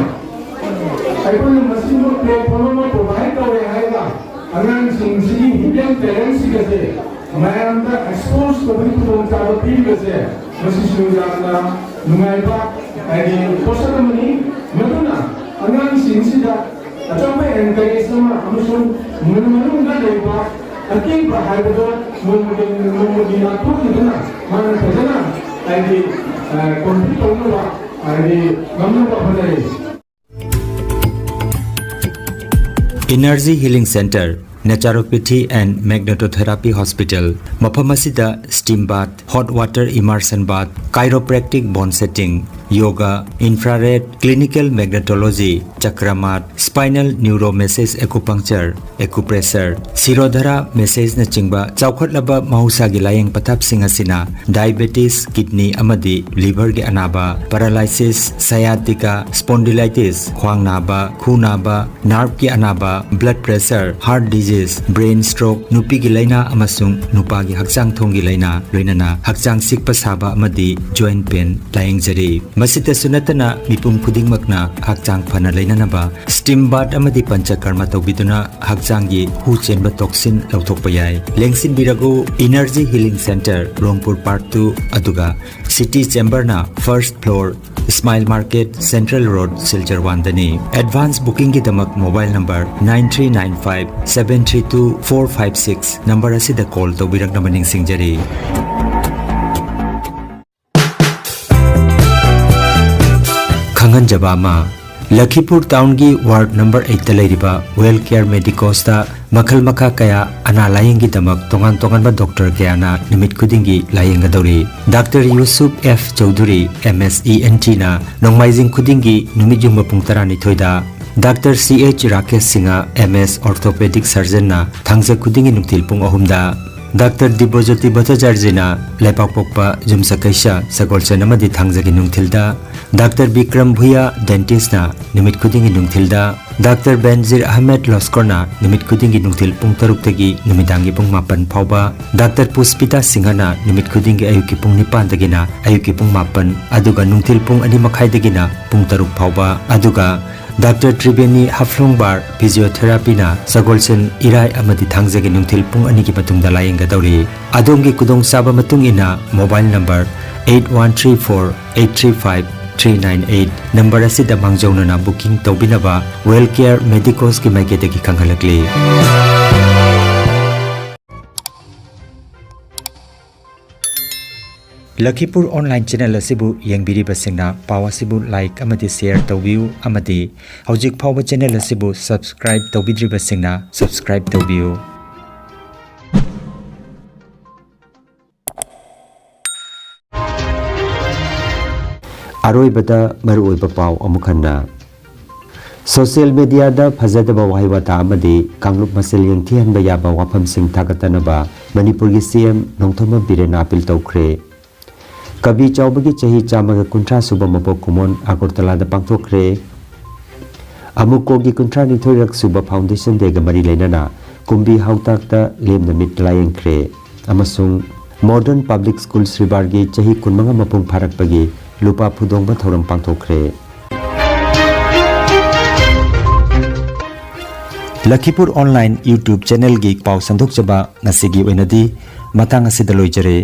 ꯑꯩꯈꯣꯏꯅ ꯃꯁꯤꯒꯨꯝꯕ platform ꯑꯃ provide ꯇꯧꯔꯦ ꯍꯥꯏꯔꯒ ꯑꯉꯥꯡꯁꯤꯡꯁꯤꯒꯤ hidden talentꯁꯤꯡ ꯑꯁꯦ ꯃꯌꯥꯝꯗ expose ꯇꯧꯕꯒꯤ ꯈꯨꯗꯣꯡꯆꯥꯕ ꯄꯤꯔꯤꯕꯁꯦ, ꯃꯁꯤꯁꯨ ꯌꯥꯝꯅ ꯅꯨꯡꯉꯥꯏꯕ, ꯍꯥꯏꯗꯤ, ꯄꯣꯠꯁꯛ ꯑꯃꯅꯤ꯫ ꯃꯗꯨꯅ ꯑꯉꯥꯡꯁꯤꯡꯁꯤꯗ ꯑꯆꯧꯕ encourage ꯑꯃ ꯑꯃꯁꯨꯡ ꯃꯅꯨꯡ ꯃꯅꯨꯡꯗ ꯂꯩꯕ ꯑꯀꯤꯕ ꯍꯥꯏꯕꯗꯣ ꯅꯣꯡꯃꯒꯤ ꯅꯣꯡꯃꯒꯤ ꯂꯥꯞꯊꯣꯛꯈꯤꯗꯨꯅ ꯃꯥꯅ ꯐꯖꯅ, ꯍꯥꯏꯗꯤ, ꯑ, compete ꯇꯧꯅꯕ, ꯍꯥꯏꯗꯤ, ꯉꯝꯅꯕ ꯍꯣꯠꯅꯔꯤ꯫ Energy Healing Center, Naturopathy and Magnetotherapy Hospital, ꯃꯐꯝ ꯑꯁꯤꯗ steam bath, hot water immersion bath, chiropractic bone setting, yoga, infrared, clinical magnetology, ꯆꯀ꯭ꯔꯃꯥꯠ, spinal neuromassage acupuncture, acupressure, ꯁꯤꯔꯣꯙꯔꯥ massageꯅꯆꯤꯡꯕ ꯆꯥꯎꯈꯠꯂꯕ ꯃꯍꯧꯁꯥꯒꯤ ꯂꯥꯌꯦꯡ ꯄꯊꯥꯞꯁꯤꯡ ꯑꯁꯤꯅ diabetes, kidney ꯑꯃꯗꯤ liverꯒꯤ ꯑꯅꯥꯕ, paralysis, sciatica, spondylitis, ꯈ꯭ꯋꯥꯡ ꯅꯥꯕ, ꯈꯨ ꯅꯥꯕ, nerveꯀꯤ ꯑꯅꯥꯕ, blood pressure, heart disease, brain stroke, ꯅꯨꯄꯤꯒꯤ ꯂꯥꯏꯅꯥ ꯑꯃꯁꯨꯡ ꯅꯨꯄꯥꯒꯤ ꯍꯛꯆꯥꯡ ꯊꯣꯡꯒꯤ ꯂꯥꯏꯅꯥ, ꯂꯣꯏꯅꯅ ꯍꯛꯆꯥꯡ ꯆꯤꯛꯄ ꯁꯥꯕ ꯑꯃꯗꯤ joint pain ꯂꯥꯌꯦꯡꯖꯔꯤ꯫ ꯃꯁꯤꯇꯁꯨ ꯅꯠꯇꯅ ꯃꯤꯄꯨꯝ ꯈꯨꯗꯤꯡꯃꯛꯅ ꯍꯛꯆꯥꯡ ꯐꯅ ꯂꯩꯅꯅꯕ steam bath ꯑꯃꯗꯤ ꯄꯟꯆꯀꯔꯃ ꯇꯧꯕꯤꯗꯨꯅ ꯍꯛꯆꯥꯡꯒꯤ ꯍꯨ ꯆꯦꯟꯕ toxin ꯂꯧꯊꯣꯛꯄ ꯌꯥꯏ꯫ ꯂꯦꯡꯁꯤꯟꯕꯤꯔꯒꯨ Energy Healing Center, ꯔꯣꯡꯄꯨꯔ Park two, ꯑꯗꯨꯒ City Chamberꯅ first floor, Smile Market, Central Road, Silchar one ꯗꯅꯤ꯫ Advance bookingꯒꯤꯗꯃꯛ mobile number nine three nine five seven three two four five six number ꯑꯁꯤꯗ call ꯇꯧꯕꯤꯔꯛꯅꯕ ꯅꯤꯡꯁꯤꯡꯖꯔꯤ꯫ ꯈꯪꯍꯟꯖꯕ ꯑꯃ, ꯂꯈꯤꯄꯨꯔ ꯇꯥꯎꯟꯒꯤ ꯋꯥꯔꯗ ꯅꯝꯕꯔ ꯑꯩꯠꯇ ꯂꯩꯔꯤꯕ well care ꯃꯦꯗꯤꯀꯣꯁꯇ ꯃꯈꯜ ꯃꯈꯥ ꯀꯌꯥ ꯑꯅꯥ ꯂꯥꯌꯦꯡꯒꯤꯗꯃꯛ ꯇꯣꯉꯥꯟ ꯇꯣꯉꯥꯟꯕ ꯗꯣꯛꯇꯔ ꯀꯌꯥꯅ ꯅꯨꯃꯤꯠ ꯈꯨꯗꯤꯡꯒꯤ ꯂꯥꯌꯦꯡꯒꯗꯧꯔꯤ꯫ Doctor Yusuf F Choudhury, M S E N ꯇꯤꯅ ꯅꯣꯡꯃꯥꯏꯖꯤꯡ ꯈꯨꯗꯤꯡꯒꯤ ꯅꯨꯃꯤꯠ ꯌꯨꯡꯕ ꯄꯨꯡ ꯇꯔꯥꯅꯤꯊꯣꯏꯗ, doctor C H Rakesh Singh, M S orthopaedic ꯁꯔꯖꯟꯅ ꯊꯥꯡꯖ ꯈꯨꯗꯤꯡꯒꯤ ꯅꯨꯡꯊꯤꯜ ꯄꯨꯡ ꯑꯍꯨꯝꯗ, ꯗꯥꯛꯇꯔ ꯗꯤꯕ꯭ꯔꯣꯖꯣꯇꯤ ꯚꯠꯇꯥꯆꯥꯔꯖꯤꯅ ꯂꯩꯄꯥꯛꯄꯣꯛꯄ, ꯌꯨꯝꯁꯀꯩꯁ, ꯁꯒꯣꯜꯁꯦꯟ ꯑꯃꯗꯤ ꯊꯥꯡꯖꯒꯤ ꯅꯨꯡꯊꯤꯜꯗ, ꯗꯥꯛꯇꯔ ꯕꯤꯀ꯭ꯔꯝ ꯚꯨꯌꯥ, ꯗꯦꯟꯇꯤꯁꯅ ꯅꯨꯃꯤꯠ ꯈꯨꯗꯤꯡꯒꯤ ꯅꯨꯡꯊꯤꯜꯗ, ꯗꯥꯛꯇꯔ ꯕꯦꯟꯖꯤꯔ ꯑꯍꯃꯦꯗ ꯂꯣꯁꯀꯣꯔꯅ ꯅꯨꯃꯤꯠ ꯈꯨꯗꯤꯡꯒꯤ ꯅꯨꯡꯊꯤꯜ ꯄꯨꯡ ꯇꯔꯨꯛꯇꯒꯤ ꯅꯨꯃꯤꯗꯥꯡꯒꯤ ꯄꯨꯡ ꯃꯥꯄꯟ ꯐꯥꯎꯕ, ꯗꯥꯛꯇꯔ ꯄꯨꯁꯄꯤꯇꯥ ꯁꯤꯡꯍꯅ ꯅꯨꯃꯤꯠ ꯈꯨꯗꯤꯡꯒꯤ ꯑꯌꯨꯛꯀꯤ ꯄꯨꯡ ꯅꯤꯄꯥꯟꯗꯒꯤꯅ ꯑꯌꯨꯛꯀꯤ ꯄꯨꯡ ꯃꯥꯄꯟ, ꯑꯗꯨꯒ ꯅꯨꯡꯊꯤꯜ ꯄꯨꯡ ꯑꯅꯤ ꯃꯈꯥꯏꯗꯒꯤꯅ ꯄꯨꯡ ꯇꯔꯨꯛ ꯐꯥꯎꯕ, ꯑꯗꯨꯒ ꯗꯥꯛꯇꯔ ꯇ꯭ꯔꯤꯕꯦꯅꯤ ꯍꯐ꯭ꯂꯣꯡꯕꯥꯔ ꯐꯤꯖꯤꯑꯣꯊꯦꯔꯥꯄꯤꯅ ꯁꯒꯣꯜꯁꯦꯟ, ꯏꯔꯥꯏ ꯑꯃꯗꯤ ꯊꯥꯡꯖꯒꯤ ꯅꯨꯡꯊꯤꯜ ꯄꯨꯡ ꯑꯅꯤꯒꯤ ꯃꯇꯨꯡꯗ ꯂꯥꯌꯦꯡꯒꯗꯧꯔꯤ꯫ ꯑꯗꯣꯝꯒꯤ ꯈꯨꯗꯣꯡꯆꯥꯕ ꯃꯇꯨꯡ ꯏꯟꯅ mobile number eight one three four eight three five three nine eight number ꯑꯁꯤꯗ ꯃꯥꯡꯖꯧꯅꯅ ꯕꯨꯀꯤꯡ ꯇꯧꯕꯤꯅꯕ ꯋꯦꯜ ꯀꯦꯌꯔ ꯃꯦꯗꯤꯀꯣꯁꯀꯤ ꯃꯥꯏꯀꯩꯗꯒꯤ ꯈꯪꯍꯜꯂꯛꯂꯤ꯫ ꯂꯈꯤꯄꯨꯔ ꯑꯣꯟꯂꯥꯏꯟ ꯆꯦꯅꯦꯜ ꯑꯁꯤꯕꯨ ꯌꯦꯡꯕꯤꯔꯤꯕꯁꯤꯡꯅ ꯄꯥꯎ ꯑꯁꯤꯕꯨ ꯂꯥꯏꯛ ꯑꯃꯗꯤ ꯁꯦꯌꯔ ꯇꯧꯕꯤꯌꯨ, ꯑꯃꯗꯤ ꯍꯧꯖꯤꯛ ꯐꯥꯎꯕ ꯆꯦꯅꯦꯜ ꯑꯁꯤꯕꯨ ꯁꯕꯁꯀ꯭ꯔꯥꯏꯕ ꯇꯧꯕꯤꯗ꯭ꯔꯤꯕꯁꯤꯡꯅ ꯁꯕꯁꯀ꯭ꯔꯥꯏꯕ ꯇꯧꯕꯤꯌꯨ꯫ ꯑꯔꯣꯏꯕꯗ ꯃꯔꯨꯑꯣꯏꯕ ꯄꯥꯎ ꯑꯃꯨꯛ ꯍꯟꯅ꯫ ꯁꯣꯁꯤꯌꯦꯜ ꯃꯤꯗꯤꯌꯥꯗ ꯐꯖꯗꯕ ꯋꯥꯍꯩ ꯋꯥꯇꯥ ꯑꯃꯗꯤ ꯀꯥꯡꯂꯨꯞ ꯃꯁꯦꯜ ꯌꯦꯡꯊꯤꯍꯟꯕ ꯌꯥꯕ ꯋꯥꯐꯝꯁꯤꯡ ꯊꯥꯒꯠꯇꯅꯕ ꯃꯅꯤꯄꯨꯔꯒꯤ ꯁꯤ ꯑꯦꯝ ꯅꯣꯡꯊꯣꯝꯕꯝ ꯕꯤꯔꯦꯟꯅ ꯑꯥꯄꯤꯜ ꯇꯧꯈ꯭ꯔꯦ꯫ ꯀꯕꯤ ꯆꯥꯎꯕꯒꯤ ꯆꯍꯤ ꯆꯥꯝꯃꯒ ꯀꯨꯟꯊ꯭ꯔꯥ ꯁꯨꯕ ꯃꯄꯣꯛ ꯀꯨꯝꯑꯣꯟ ꯑꯒꯔꯇꯂꯥꯗ ꯄꯥꯡꯊꯣꯛꯈ꯭ꯔꯦ꯫ ꯑꯃꯨꯀꯣꯒꯤ ꯀꯨꯟꯊ꯭ꯔꯥ ꯅꯤꯊꯣꯏꯔꯛ ꯁꯨꯕ ꯐꯥꯎꯟꯗꯦꯁꯟ ꯗꯦꯒ ꯃꯔꯤ ꯂꯩꯅꯅ ꯀꯨꯝꯕꯤ ꯍꯥꯎꯇꯥꯛꯇ ꯂꯦꯝꯅ ꯃꯤꯠ ꯂꯥꯌꯦꯡꯈ꯭ꯔꯦ꯫ ꯑꯃꯁꯨꯡ ꯃꯣꯗꯔꯟ ꯄꯕ꯭ꯂꯤꯛ ꯁ꯭ꯀꯨꯜ ꯁ꯭ꯔꯤꯕꯥꯔꯒꯤ ꯆꯍꯤ ꯀꯨꯟꯃꯉꯥ ꯃꯄꯨꯡ ꯐꯥꯔꯛꯄꯒꯤ ꯂꯨꯄꯥ ꯐꯨꯗꯣꯡꯕ ꯊꯧꯔꯝ ꯄꯥꯡꯊꯣꯛꯈ꯭ꯔꯦ꯫ ꯂꯈꯤꯄꯨꯔ ꯑꯣꯟꯂꯥꯏꯟ YouTube ꯆꯦꯅꯦꯜꯒꯤ ꯄꯥꯎ ꯁꯟꯗꯣꯛꯆꯕ ꯉꯁꯤꯒꯤ ꯑꯣꯏꯅꯗꯤ ꯃꯇꯥꯡ ꯑꯁꯤꯗ ꯂꯣꯏꯖꯔꯦ꯫